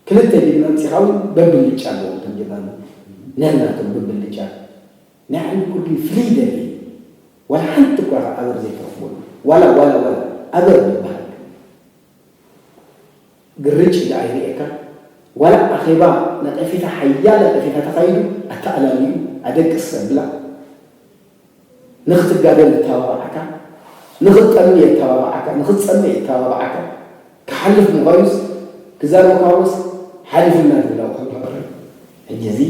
ክልተ ዲብና ምፂኻ እውን በብልጫ ኣለዎም እቶም ጀጋኑ ነናቶም በብልጫ ናይ ዓንዲ ኩርዲ ፍልይ ደሊ ዋላ ሓንቲ እኳ ኣበር ዘይትረኽበሉ ዋላ ዋላ ዋላ ኣበር ዝበሃል ግርጭ ደኣ ይርእየካ ዋላ ኣኼባ ነቐፌታ ሓያል ነቐፌታ ተኻይዱ ኣተኣላልዩ ኣደቅስ ዘብላ ንኽትጋደል እተባባዓካ ንኽትጠሚ እተባባዓካ ንኽትጸምእ እተባባዓካ ክሓልፍ ምዃኑስ ክዛረብ ካሮስ ሓሊፉና ዝብላ ከሎ ሕጂ እዚ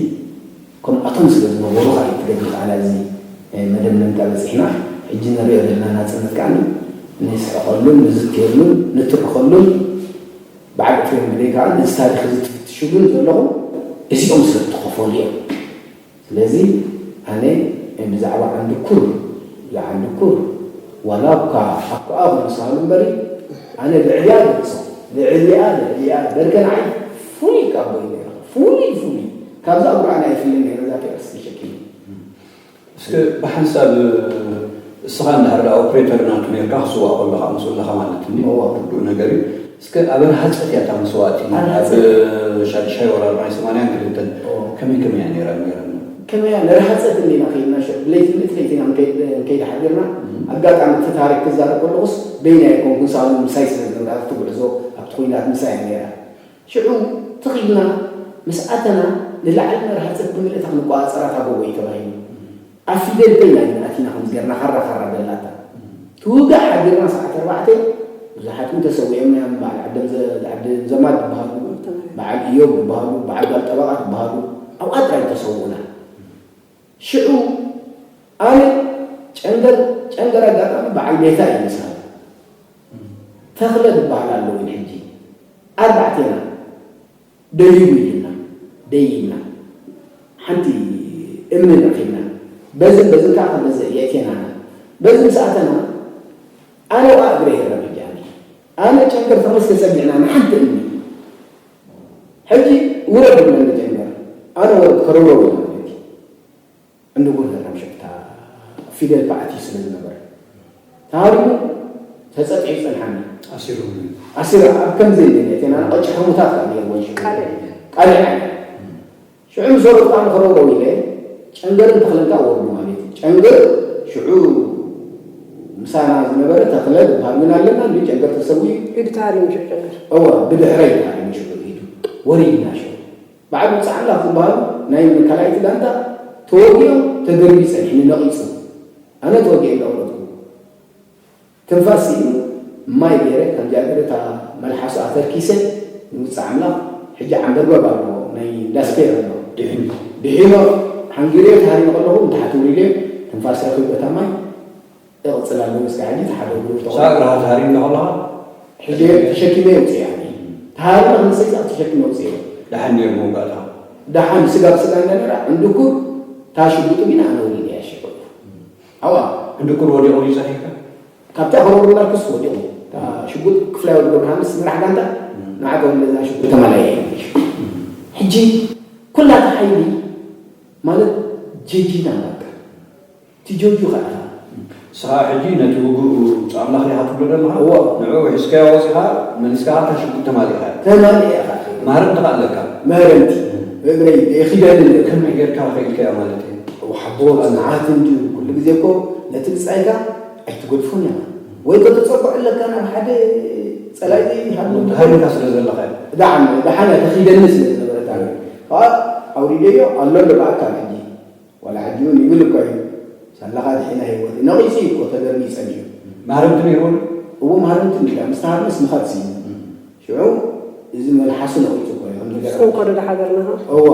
ከምኣቶም ስለ ዝነበሩ ካ ትገድል ከዓላ እዚ መደምደምታ በፂሕና ሕጂ ንሪኦ ዘለና ናፅነት ከዓ ንስሕቐሉን ንዝትየሉን ንትርኸሉን በዓል ኤፍሬም ግደይ ከዓ ነዚ ታሪኽ እዚ ትፍትሽሉን ዘለኹም እዚኦም ስለ እተኸፈሉ እዮም። ስለዚ ኣነ ብዛዕባ ዓንድኩር፣ ብዛዕባ ዓንድኩር ዋላ እኳ ኣኮኣ ክምስሃሉ እምበሪ ኣነ ልዕሊኣ ገጽ ልዕሊኣ ልዕሊኣ በርከ ንዓይ ፍሉይ ካብ ቦይ ነይራ ፍሉይ ፍሉይ ካብዛ ጉርዓና ይፍልን ነይራ እዛ ቴክስት ተሸኪሙ እስከ ብሓንሳብ እስኻ እንድሕር ደኣ ኦፕሬተር ናቱ ነርካ ክስዋእ ከሎ ከዓ ምስ ኣለኻ ማለት እኒ ርዱእ ነገር እዩ እስከ ኣበርሃፀት እያ እታ መስዋእቲ ኣብ ሻድሻይ ወራር ናይ ሰማንያን ክልተን ከመይ ከመይ እያ ነይራ ንገረና ከመያ ንርሃፀት እንዲና ከይድና ሽዑ ብለይቲ ምእቲ ለይቲ ኢና ንከይድ ሓዲርና ኣጋጣሚ እቲ ታሪክ ክዛረብ ከለኹስ በይና ኣይኮንኩን ሳሉ ምሳይ ስለ ዝነበረ ኣብቲ ጉዕዞ ኣብቲ ኩናት ምሳይ እያ ነይራ ሽዑ ትኺልና ምስ ኣተና ንላዕሊ መርሃፀት ብምልእታ ክንቆፃፀራ እታ ጎቦ እዩ ተባሂሉ ኣብ ፊደል ፔ ኢና ኣቲና ከምዚ ገርና ካራ ካራ በላታ ትውጋእ ሓዲርና ሰዓት ኣርባዕተ ብዙሓት እውን ተሰዊኦምና እዮም በዓል ዓደም ዘማድ ዝበሃሉ በዓል እዮብ ዝበሃሉ በዓል ጋል ጠበቓ ዝበሃሉ ኣብኣ ጥራይ ተሰውኡና ሽዑ ኣነ ጨንገር ጨንገር ኣጋጣሚ በዓል ቤታ እዩ ምሳና ተኽለ ዝበሃል ኣለውን ሕጂ ኣርባዕቴና ደይቡ ኢልና ደይብና ሓንቲ እምኒ ረኺብና በዝን በዝን ከዓ ከበዘ የእቴናና በዚ ምስ ኣተና ኣነ ዋ እግረ ይህረም ሕጂ ኣነ ኣነ ጨንገር ተኽለ ዝተፀጊዕና ንሓንቲ እምኒ ሕጂ ውረድ ብለኒ ጨንገር ኣነ ወረድ ከረውረው ኢልና ዕንድጉር ገረም ሽፍታ ፊደል ፓዕቲ ስለ ዝነበረ ተሃሪሙ ተፀጢዑ ፀንሓኒ ኣሲሩ ኣሲሩ ኣብ ከምዚ ነቴና ቀጭ ሕሙታት ካብ ነርወን ሽፍታ ቃልዕ ቃልዕ ሽዑ ምስ ወረድካ ንኸረውረው ኢለ ጨንገርን ተኽለን ከዓ ወርዱ ማለት እዩ ጨንገር ሽዑ ምሳና ዝነበረ ተኽለ ዝበሃል እውን ኣለና እንዲ ጨንገር ተሰዊኡ ኢዱ ተሃሪሙ ሽዑ ጨንገር እወ ብድሕረይ ተሃሪሙ ሽዑ ኢዱ ወሪድና ሽዑ በዓል ውፅዕ ኣምላኽ ዝበሃሉ ናይ መከላይት ጋንታ ተወጊኦም ተደርቢ ፀኒሕኒ ነቒፁ ኣነ ተወጊአ እንዳወረድኩ ትንፋስ ስኢኑ ማይ ገይረ ከምዚኣ ገይረ እታ መልሓሱ ኣተርኪሰ ንውፅዕ ኣምላኽ ሕጂ ዓንበርበብ ኣሎ ናይ ዳስፔር ኣሎ ድሒኑ ድሒኖ ሓንጊረዮ ተሃሪሙ ከለኹ ንታሕቲ ውሪደ ትንፋስ ረኺቡ በታ ማይ እቕፅል ኣለዎ እስከ ሕጂ ተሓደጉ ሳእግርኻ ተሃሪምካ ከለኻ ሕጂ ተሸኪመ ውፅእ ያኒ ተሃሪመ ክንሰይፃ ተሸኪመ ውፅእ እዮም ደሓን ነይሩ መውጋእታ ደሓን ስጋ ብስጋ እንዳነራ ዕንድኩር ታሽጉጡ ቢና ኣነ ውሪደ ያሸ ኣዋ ዕንድኩር ወዲቑ ድዩ ፀኒሕካ ካብታ ከረሩ እንዳልኩስ ወዲቑ ሽጉጥ ክፍላይ ወዲ ገብረሃንስ መራሕ ጋንታ ንዓተ ወለዛ ሽጉጥ ተማላየ ሕጂ ኩላታ ሓይሊ ማለት ጀጂና በቃ ትጆጁ ከዓ ንስኻ ሕጂ ነቲ ውጉእ ውፅእ ኣምላኽ ኢኻ ትብሎ ዘለኻ እዎ ንዕኡ ሒዝካዮ ወፂኻ መሊስካ ከዓ እታ ሽጉጥ ተማሊእካ ተማሊእካ ማህረምቲ ከዓ ኣለካ መህረምቲ እግረይ የኺደኒ ከመይ ጌርካ ከኢልካዮ ማለት እዩ ሓቦ ፅንዓት እንድዩ ኩሉ ግዜ እኮ ነቲ ብፃይካ ኣይትገድፎን ኢኻ ወይ ከተፀግዖ ኣለካ ናብ ሓደ ፀላኢ ዘይሃሉ ሃይልካ ስለ ዘለኻ ደሓን ደሓን ተኺደኒ ስለ ዝነበረት ኣነ ከዓ ኣውሪደዮ ኣሎ ኣሎ ብኣካል ሕጂ ዋላ ሕጂ እውን ይብል እኮ እዩ ሳላኻ ድሒና ህይወት ነቒፁ እዩ እኮ ተደርቢ ይፀንዩ ማህረምቲ ነይርዎ እዎ ማህረምቲ እንዲዳ ምስ ተሃርመስ ምኻድ ስዩ ሽዑ እዚ መልሓሱ ነቒፁ እኮ እዩ ከም ነገር ንስኹም ከዶ ዶ ሓገርና እዎ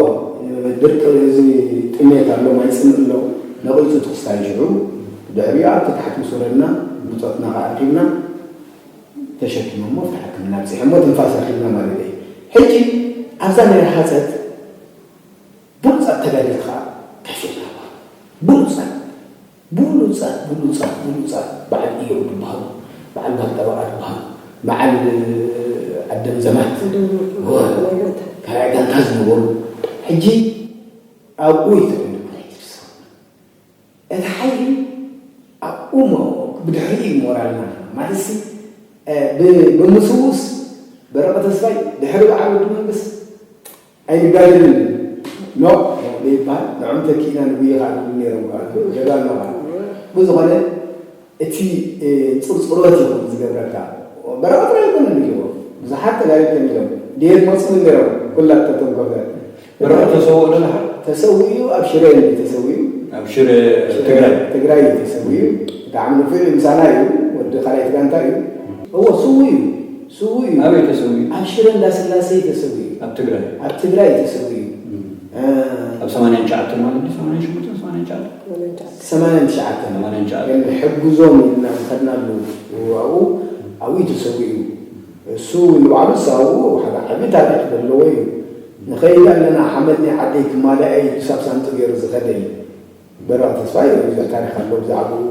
ድርቂ እዚ ጥሜት ኣሎ ማይ ፅምእ ኣሎ ነቒፁ ትኽስታይ ሽዑ ድሕሪኡ ኣብቲ ታሕቲ ምስ ወረድና ብፆትና ከዓ ኣርኪብና ተሸኪሞሞ ኣብቲ ሕክምና ኣብፂሖሞ ትንፋስ ረኪብና ማለት እዩ ሕጂ ኣብዛ ናይ ረሃፀት ብሉፃት ተጋደልቲ ከዓ ከፊልና ኣለና። ብሉፃት ብሉፃት ብሉፃት ብሉፃት በዓል እዮብ ዝበሃሉ፣ በዓል ባልጠበቓ ዝበሃሉ፣ በዓል ኣደም ዘማት ካልኣይ ጋንታ ዝነበሩ ሕጂ ኣብኡ እዩ ተቐሚጡ ናይ ትርሳ እቲ ሓይሊ ኣብኡ ብድሕሪኡ እዩ ሞራልና ማለትሲ ብምስውስ በረቐ ተስፋይ ድሕሪ በዓል ወዲ መንግስት ኣይንጋደልን ኖ ዘይበሃል ንዖም ተኪእና ንጉየ ከዓ ንብሉ ነይሮም ከዓ ገዛ ኣሎ ከዓ ብዝኾነ እቲ ፅርፅሮት እዩ ዝገብረካ በረቐ ጥራይ ኣይኮነን ኢልዎ ብዙሓት ተጋደልቲ እዮም ኢሎም ድየት መፅኡ ነይሮም ኩላ ተተንኮፈ በረቐ ተሰውኦ ዶ ድሓር ተሰዊኡ ኣብ ሽረ እዩ ተሰዊኡ ኣብ ሽረ ትግራይ ትግራይ እዩ ተሰዊኡ ብጣዕሚ ንፉዕ እዩ ምሳና እዩ ወዲ ካልኣይቲ ጋንታ እዩ እዎ ስዉ እዩ ስዉ እዩ ኣበይ ተሰዊኡ ኣብ ሽረ እንዳስላሴ ተሰዊኡ ኣብ ትግራይ ኣብ ትግራይ ተሰዊኡ ኣብ ሰማንያን ትሽዓተን ማለት ድዩ ሰማንያን ሸሞንተን ሰማንያን ትሽዓተን ሰማንያን ትሽዓተን ሰማንያን ትሽዓተን ሰማንያን ትሽዓተን ግን ሕግዞም ኢልና ዝኸድናሉ ኣብኡ ኣብኡ ተሰዊኡ እሱ ንባዕሉ ዝሰብኡ ሓደ ዓቢ ታሪኽ ዘለዎ እዩ። ንኸይድ ኣለና ሓመድ ናይ ዓደይ ክማልኣ እዩ ኢሉ ሳብ ሳንጡ ገይሩ ዝኸደ እዩ። በረቐ ተስፋይ ብዙሕ ታሪኽ ኣሎ ብዛዕባኡ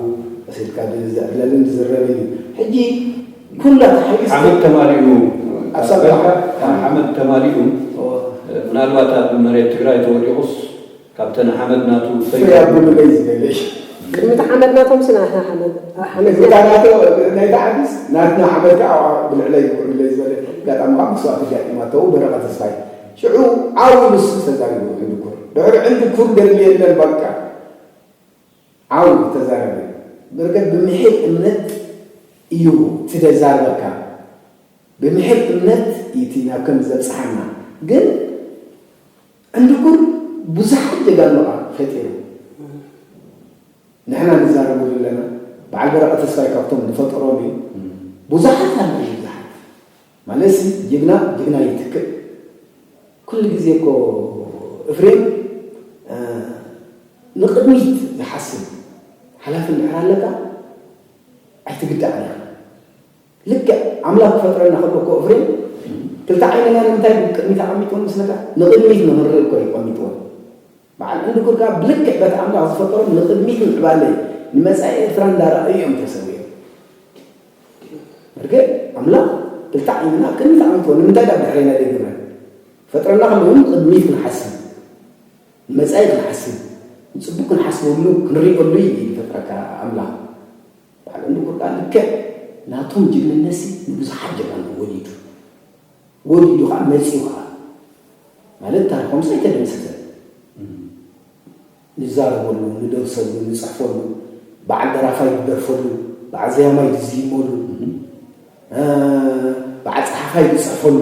ቀስ ኢልካ ዘዕለልን ዝዝረብን እዩ። ሕጂ ኩላ ተሓይስ ሓመድ ተማሊኡ ኣሳብ ሓመድ ተማሊኡ ምናልባት ኣብ መሬት ትግራይ ተወዲቑስ ካብተን ሓመድ ናቱ ፍርያት ብሉለይ ዝበለሽ ቅድሚ እቲ ሓመድ ናቶም ስና ሓመድ ሓመድ እታ ናቶ ናይታ ዓዲስ ናትና ሓመድ ከዓ ብልዕለይ ብልዕለይ ዝበለ ኣጋጣሚ ከዓ መስዋእቲ ጋጢማተው በረቐ ተስፋይ ሽዑ ዓው ንሱ ተዛሪቡ ዕንድኩር ድሕሪ ዕንድኩር ገድሊ የለን በቃ ዓው ተዛረበ በርገድ ብምሒር እምነት እዩ ትደዛርበካ ብምሒር እምነት እዩ እቲ ናብ ከም ዘብፅሓና ግን ዕንድኩር ብዙሓት ጀጋኑ ከዓ ፈጢሩ ንሕና ንዛረበሉ ኣለና በዓል በረቐ ተስፋይ ካብቶም ዝፈጠሮም እዩ ብዙሓት ኣለዉ ብዙሓት ማለትሲ ጅግና ጅግና ይትክእ ኩሉ ግዜ እኮ እፍሬም ንቅድሚት ዝሓስብ ሓላፊ እንድሕር ኣለካ ኣይትግዳዕን ኢኻ ልክዕ ኣምላኽ ክፈጥረና ከሎ እኮ እፍሬም ክልተ ዓይንና ንምንታይ ቅድሚት ኣቐሚጥዎ መስለካ ንቅድሚት ንኽንርኢ እኮ እዩ ቀሚጥዎ በዓል ዕንድኩር ከዓ ብልክዕ በቲ ኣምላኽ ዝፈጠሮም ንቅድሚት ምዕባለ ንመፃኢ ኤርትራ እንዳረኣዩ እዮም ተሰዊኦም እርግጥ ኣምላኽ ክልተ ዓይንና ቅድሚት ኣቐሚጥዎ ንምንታይ ዳ ብድሕሬና ዘይገብረን ፈጥረና ከለውን ቅድሚት ክንሓስብ ንመፃኢ ክንሓስብ ንፅቡቅ ክንሓስበሉ ክንሪኦሉ እዩ ዝፈጥረካ ኣምላኽ በዓል ዕንድኩር ከዓ ልክዕ ናቶም ጅግንነትሲ ንብዙሓት ጀጋኑ ወሊዱ ወሊዱ ከዓ መፂኡ ከዓ ማለት ታሪኮምስ ኣይተደምሰሰን ንዛረበሉ ንደርሰሉ ንፅሕፈሉ በዓል ደራፋይ ዝደርፈሉ በዓል ዘያማይ ዝዝይመሉ በዓል ፀሓፋይ ዝፅሕፈሉ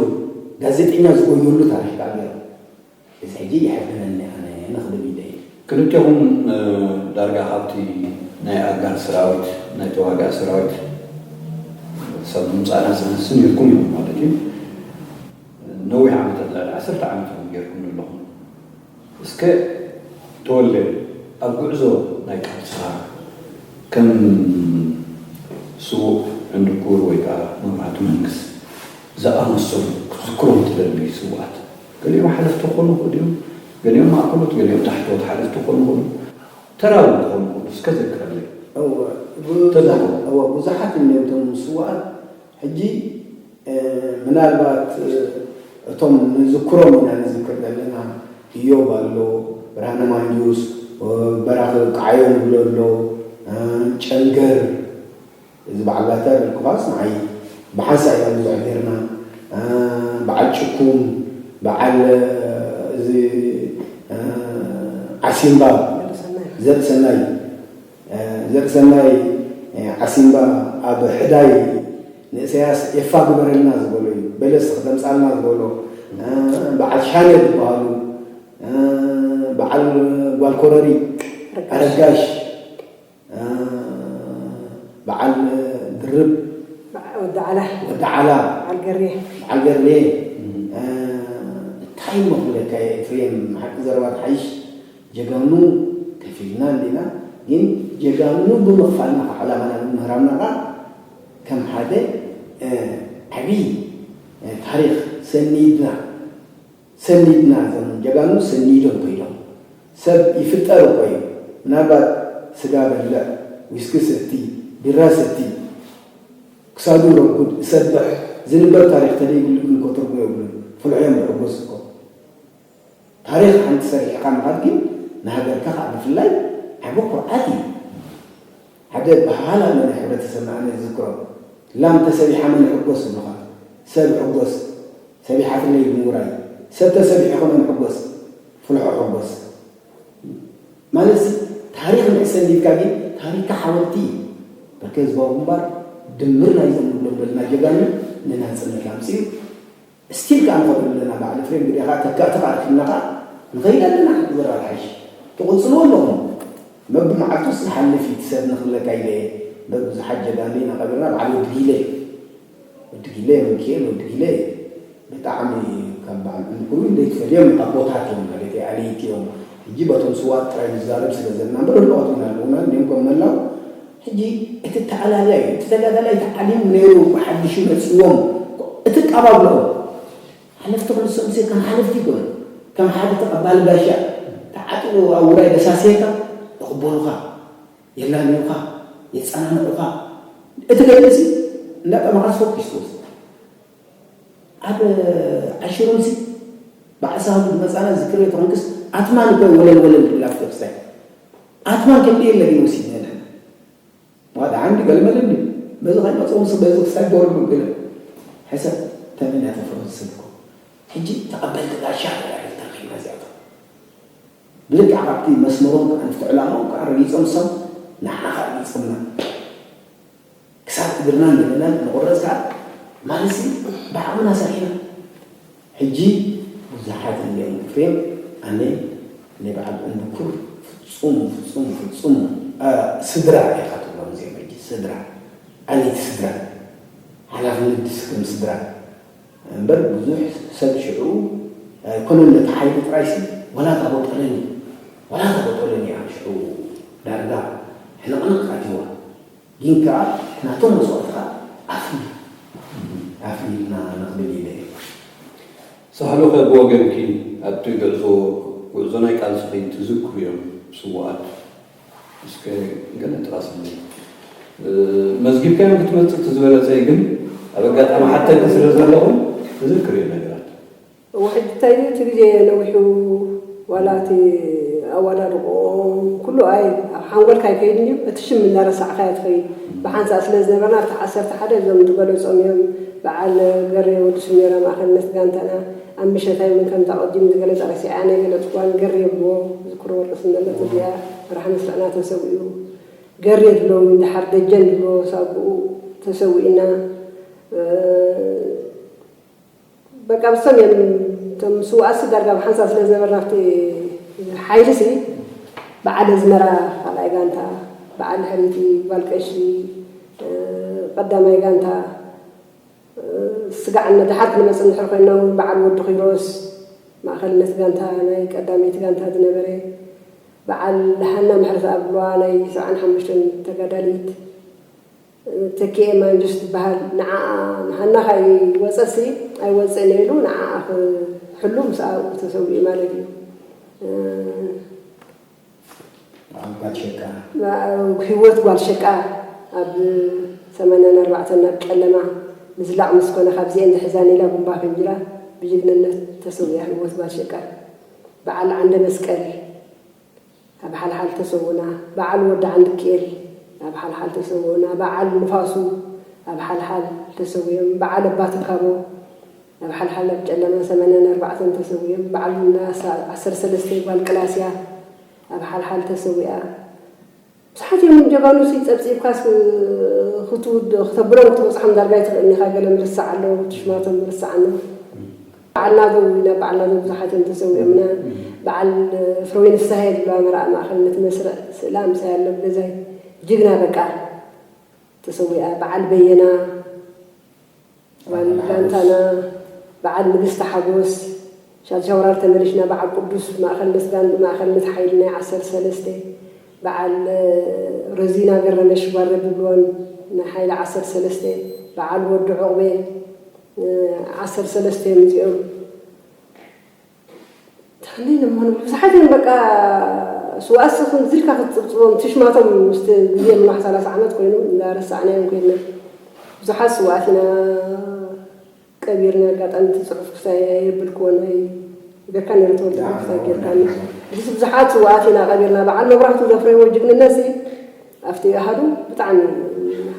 ጋዜጠኛ ዝጎየሉ ታሪክ ከዓ ገይሮም እዚ ሕጂ የሐብነኒ ኣነ ንክብል ኢለ እዩ ክልቴኹም ዳርጋ ካብቲ ናይ ኣጋር ሰራዊት ናይ ተዋጋእ ሰራዊት ሰብ ምምፃእና ዝመስል ነርኩም ኢኹም ማለት እዩ ነዊሕ ዓመታት ልዕሊ ዓሰርተ ዓመት ኢኹም ገይርኩም ኣለኹም እስከ ተወልደ ኣብ ጉዕዞ ናይ ቃልስኻ ከም ስዉእ ዕንድኩር ወይ ከዓ መብራህቱ መንግስ ዝኣመሰሉ ክትዝክሮም ትደሊ ስዉኣት ገሊኦም ሓለፍቲ ክኾኑ ይኽእሉ እዮም ገሊኦም ማእከሎት ገሊኦም ታሕተዎት ሓለፍቲ ክኾኑ ይኽእሉ ተራዊ ክኾኑ ይኽእሉ እስከ ዘክረለይ ብዙሓት እዮም እቶም ስዉኣት ሕጂ ምናልባት እቶም ንዝክሮም ኢና ንዝክር ዘለና እዮብ ኣሎ ብርሃነ ማንጁስ በራኺ ቃዓዮ ንብሎ ኣሎ ጨንገር እዚ በዓል ባታ ደልኩኻስ ንዓይ ብሓንሳእ ኢና ብዙሕ ጌርና በዓል ጭኩም በዓል እዚ ዓሲምባ ዘርእሰናይ ዘርእሰናይ ዓሲምባ ኣብ ሕዳይ ንእሰያስ ኤፋ ግበረልና ዝበሎ እዩ በለስ ከተምፃልና ዝበሎ በዓል ሻነ ዝበሃሉ በዓል ጓልኮረሪ ኣረጋሽ በዓል ድርብ ወዲ ዓላ ወዲ ዓላ በዓል ገሬ በዓል ገሬ እንታይ እሞ ክብለካ እየ ኤፍሬም ሓቂ ዘረባ ትሓይሽ ጀጋኑ ከፊልና እንዲና ግን ጀጋኑ ብምኽፋልና ካብ ዕላማና ብምህራምና ከዓ ከም ሓደ ዓብዪ ታሪክ ሰኒድና ሰኒድና እዞም ጀጋኑ ሰኒዶም ኮይኖም ሰብ ይፍጠር እኮ እዩ ምናልባት ስጋ በልዕ ዊስኪ ሰቲ ቢራ ሰቲ ክሳዱ ረጉድ እሰብሕ ዝንበር ታሪክ ተደይብሉ ግን እኮ ትርጉም የብሉን ፍልሖ እዮም ዝሕጎስ እኮ ታሪክ ሓንቲ ሰሪሕካ ምኻድ ግን ንሃገርካ ከዓ ብፍላይ ዓቢ ኩርዓት እዩ ሓደ በሃል ኣሎ ናይ ሕብረተሰብና ኣነ ዝዝክሮ ላም ተሰቢሓ መን ይሕጎስ ይብሉኻ ሰብ ይሕጎስ ሰቢሓትለይ ይብሉ ውራይ ሰብ ተሰቢሑ ከመን ይሕጎስ ፍልሖ ይሕጎስ ማለትሲ ታሪክ ንሕሰብ ኢልካ ግን ታሪክካ ሓወልቲ እዩ በርከ ህዝባዊ ግንባር ድምር ናይዞም ንብሎም ዘለና ጀጋኑ ንናፅነት ኣምፅኡ ስቲል ከዓ ንኸዱ ኣለና በዓል ፍሬም ግዴኻ ተካእቲ ከዓ ርኪብና ከዓ ንኸይድ ኣለና ሓንቲ ዘረባ ሓይሽ ትቕፅልዎ ኣለኹም መብመዓልቱ ዝሓልፍ እዩ ትሰብ ንኽብለካ ኢለ እየ በብዙሓት ጀጋኑ ኢና ቀቢርና በዓል ወዲ ጊለ ወዲ ጊለ ወዲ ጊለ ብጣዕሚ ካብ በዓል ዕንኩሉ ዘይትፈልዮም ኣቦታት እዮም ማለት ኣለይቲ እዮም ሕጂ በቶም ስዋት ጥራይ ንዛረብ ስለ ዘለና እምበር ህልቆት ኢና ኣለውና እንዲም ከም መላው ሕጂ እቲ ተኣላልያ እዩ እቲ ተጋዳላይ ተዓሊሙ ነይሩ ብሓድሹ መፅዎም እቲ ኣብ ኣብልኦም ሓለፍቲ ክንሶም ሲ ከም ሓለፍቲ ይኮኑ፣ ከም ሓደ ተቐባሊ ጋሻ ተዓጢቑ ኣብ ውራይ ደሳስየካ ይቕበሉኻ፣ የላምዩኻ፣ የጸናንዑኻ። እቲ ገለ ሲ እንዳጠመኻ ሶክ ይስትወስ ኣብ ዓሽሩን ሲ በዓል ሳህሉ መጻና ዝክር ተኾንክስ ኣትማን እኮ ወለል ወለል ድላፍ ተብሳይ ኣትማን ከምዲ የለ ግን ወሲድና ኢና። ዋዳ ዓንዲ ገልመል እንዲ በዚ ከይመጽኦም ሲ በዚ ክሳይ ቦርዱ ገለ ሕሰብ ተመንያ ተፈረስ ስልኮ ሕጂ ተቐበልቲ ጋሻ ተረኺብና እዚኣቶም ብልክዕ ካብቲ መስመሮም ከዓ ንፍቲ ዕላማኦም ከዓ ረጊጾም ሶም ንዓና ከዓ ረጊጾምና ክሳብ እግርናን ገለናን ንቑረጽ ከዓ ማለት ሲ ብዓቕምና ሰሪሕና ሕጂ ብዙሓት እዮም ኤፍሬም ኣነ ናይ በዓል እንድኩር ፍጹም ፍጹም ፍጹም አ፣ ስድራ ኢኻ ትብሎም እዚኦም ሕጂ ስድራ ዓሌት ስድራ ሓላፍነት ድስክም ስድራ እምበር ብዙሕ ሰብ ሽዑ ኣይኮነን ነቲ ሓይሊ ጥራይሲ ወላ እታ ቦጠለን እዩ ወላ እታ ቦጠለን እያ ሽዑ ዳርጋ ሕንቕንቕ ኣትዋ ግን ከዓ ናቶም መስዋእቲ ከዓ ኣፍሊ ኣፍሊ ኢልና ንቕብል ኢለ እየ ሳህሉ ከ ብወገንኪ ኣብቲ ጉዕዞ ጉዕዞ ናይ ቃልስኺ ትዝክርዮም ስውኣት እስከ ገለ ጥራስኒ መዝጊብካዮም ክትመፅእ እቲ ዝበለፀ ግን ኣብ ኣጋጣሚ ሓተኪ ስለ ዘለኹ ትዝክርዮ ነገራት እወ ሕጂ እንታይ ድዩ እቲ ግዜ ነዊሑ ዋላ እቲ ኣዋዳድቆም ኩሉ ኣይ ኣብ ሓንጎልካ ኣይከይድን እዩ እቲ ሽም እናረሳዕካዮ ትኸይድ ብሓንሳእ ስለ ዝነበርና ኣብቲ ዓሰርተ ሓደ እዞም ዝገለፆም እዮም በዓል ገሬ ወዲ ስሜራ ማእኸልነት ጋንታና ኣብ ምሸት ኣይምን ከምታ ቀዲሙ ዝገለፀ ረሲዐያ ናይ ገለፅኳን ገሬ ብዎ ዝክሮ ወርቂ ስንደለት እዚኣ ብርሃነ ስርዕና ተሰዊኡ ገሬ ዝብሎ እውን ድሓር ደጀን ዝብሎ ሳብኡ ተሰዊእና በቃ ብሶም እዮም እቶም ስውኣትሲ ዳርጋ ብሓንሳብ ስለ ዝነበርና ኣብቲ ሓይልሲ በዓል ኣዝመራ ካልኣይ ጋንታ በዓል ሕሪቲ ጓል ቀሺ ቀዳማይ ጋንታ ስጋዕ መድሓር ክንመፅእ እንድሕር ኮይና እውን በዓል ወዲ ኪሮስ ማእኸልነት ጋንታ ናይ ቀዳመይቲ ጋንታ ዝነበረ በዓል ሃና ምሕረት ኣብልዋ ናይ ሰብዓን ሓሙሽተን ተጋዳሊት ተኪኤ ማንጁስ ትበሃል ንዓኣ ንሃና ካይወፀሲ ኣይወፅእን ኢሉ ንዓኣ ክሕሉ ምስ ኣብኡ ተሰዊኡ ማለት እዩ። ኣባት ሸቃ ህይወት ጓል ሸቃ ኣብ ሰማንያን ኣርባዕተን ናብ ጨለማ ምዝላቕ ምስ ኮነ ካብዚኤን ዝሕዛን ኢላ ቡምባ ፈንጂራ ብጅግንነት ተሰዊኣ ህይወት ጓል ሸቃ በዓል ዓንደ መስቀል ኣብ ሓልሓል ተሰውእና፣ በዓል ወዲ ዓንድኪኤል ኣብ ሓልሓል ተሰውእና፣ በዓል ንፋሱ ኣብ ሓልሓል ተሰዊኦም፣ በዓል ኣባ ትካቦ ኣብ ሓልሓል ኣብ ጨለማ ሰማንያን ኣርባዕተን ተሰዊኦም፣ በዓል ናሳ ዓሰርተ ሰለስተ ጓል ቅላስያ ኣብ ሓልሓል ተሰዊኣ። ብዙሓት እዮም ጀጋኑ ሲ ጸብጺብካስ ክትውድ ክተብሎም ክትበጽሖም ዳርጋ ኣይትኽእልን ኢኻ ገለ ምርሳዕ ኣለዉ ትሽማቶም ምርሳዕና በዓል ናዘው ኢና በዓል ናዘው ብዙሓት እዮም ተሰዊኦምና በዓል ፍረወይኒ ፍስሃየ ዝበላ መርኣ ማእኸል ነቲ መስርዕ ስእላ ምሳይ ኣሎ ኣብ ገዛይ ጅግና በቃ ተሰዊኣ በዓል በየና ጓል ጋንታና በዓል ንግስቲ ሓጎስ ሻድሻይ ወራር ተመሊሽና በዓል ቅዱስ ማእኸል መስጋን ማእኸል ነቲ ሓይሊ ናይ ዓሰርተ ሰለስተ በዓል ረዚና ገረመሽ ጓል ረቢ ብሎን ናይ ሓይሊ ዓሰርተ ሰለስተ በዓል ወዲ ዑቕቤ ዓሰርተ ሰለስተ እዮም እዚኦም ተኸነይ ለምኾኑ ብዙሓት እዮም በቃ ስዋእሲ ከምዚ ኢልካ ክትፅብፅቦም ትሽማቶም ምስቲ ግዜ ምናሕ ሰላሳ ዓመት ኮይኑ እንዳረሳዕናዮም ኮይና ብዙሓት ስዋእት ኢና ቀቢርና ኣጋጣሚ እቲ ፅሑፍ ክሳይ የብልክዎ ናይ ገርካ ነረ ተወልደ ክሳይ ጌርካኒ እዚ ብዙሓት ስዋእት ኢና ቀቢርና በዓል መብራህቱ ዘፍረይዎ ጅግንነት ሲ ኣብቲ ኣሃዱ ብጣዕሚ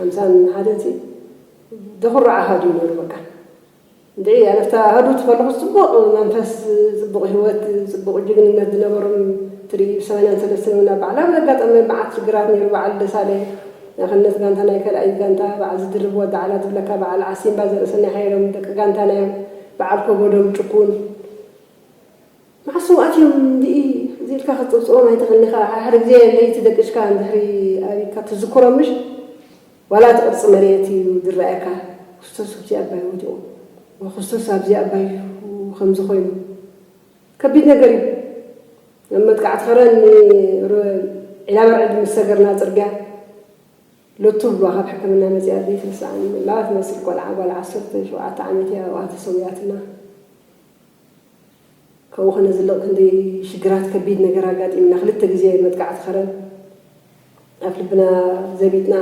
ሓምሳን ሓደን ሲ ዘኹርዕ ኣሃዱ እዩ ነሩ በቃ እንድዒ ኣነፍታ ኣሃዱ ትፈልኹ ፅቡቕ መንፈስ ፅቡቕ ህይወት ፅቡቕ ጅግንነት ዝነበሮም ትርኢ ብሰማንያን ሰለስተን እውን ኣብ ባዕላ ብዘጋጠመ መዓት ሽግራት ነይሩ በዓል ደሳለ ንኣብነት ጋንታ ናይ ከልኣይ ጋንታ በዓል ዝድርብ ወዲ ዓላ ዝብለካ በዓል ዓሲምባ ዘርእሰናይ ሓይሎም ደቂ ጋንታና እዮም በዓል ከበዶም ጭኩን መዓስ ሰውኣት እዮም እንድኢ እዚ ኢልካ ክትፅብፅቦም ኣይትኽእልኒ ኢኻ ሓደ ግዜ ለይቲ ደቂስካ እንድሕሪ ኣብካ ትዝክሮም ምሽ ዋላ እቲ ቅርፂ መሬት እዩ ዝረኣየካ ክርስቶስ ኣብዚኣ ኣባይ ወዲቑ ወክርስቶስ ኣብዚኣ ኣባይ ከምዚ ኮይኑ ከቢድ ነገር እዩ ኣብ መጥቃዕቲ ከረን ዒላ በርዕድ ምስ ሰገርና ፅርግያ ሎቱ ብባ ካብ ሕክምና መፅያ ዘይትርስዓኒ ላባ ትመስል ቆልዓ ጓል ዓሰርተ ሸውዓተ ዓመት እያ ኣብኣ ተሰዊኣትና። ካብኡ ከነዝልቕ ክንደይ ሽግራት ከቢድ ነገር ኣጋጢምና። ክልተ ግዜ መጥቃዕቲ ከረን ኣብ ልብና ዘቢጥና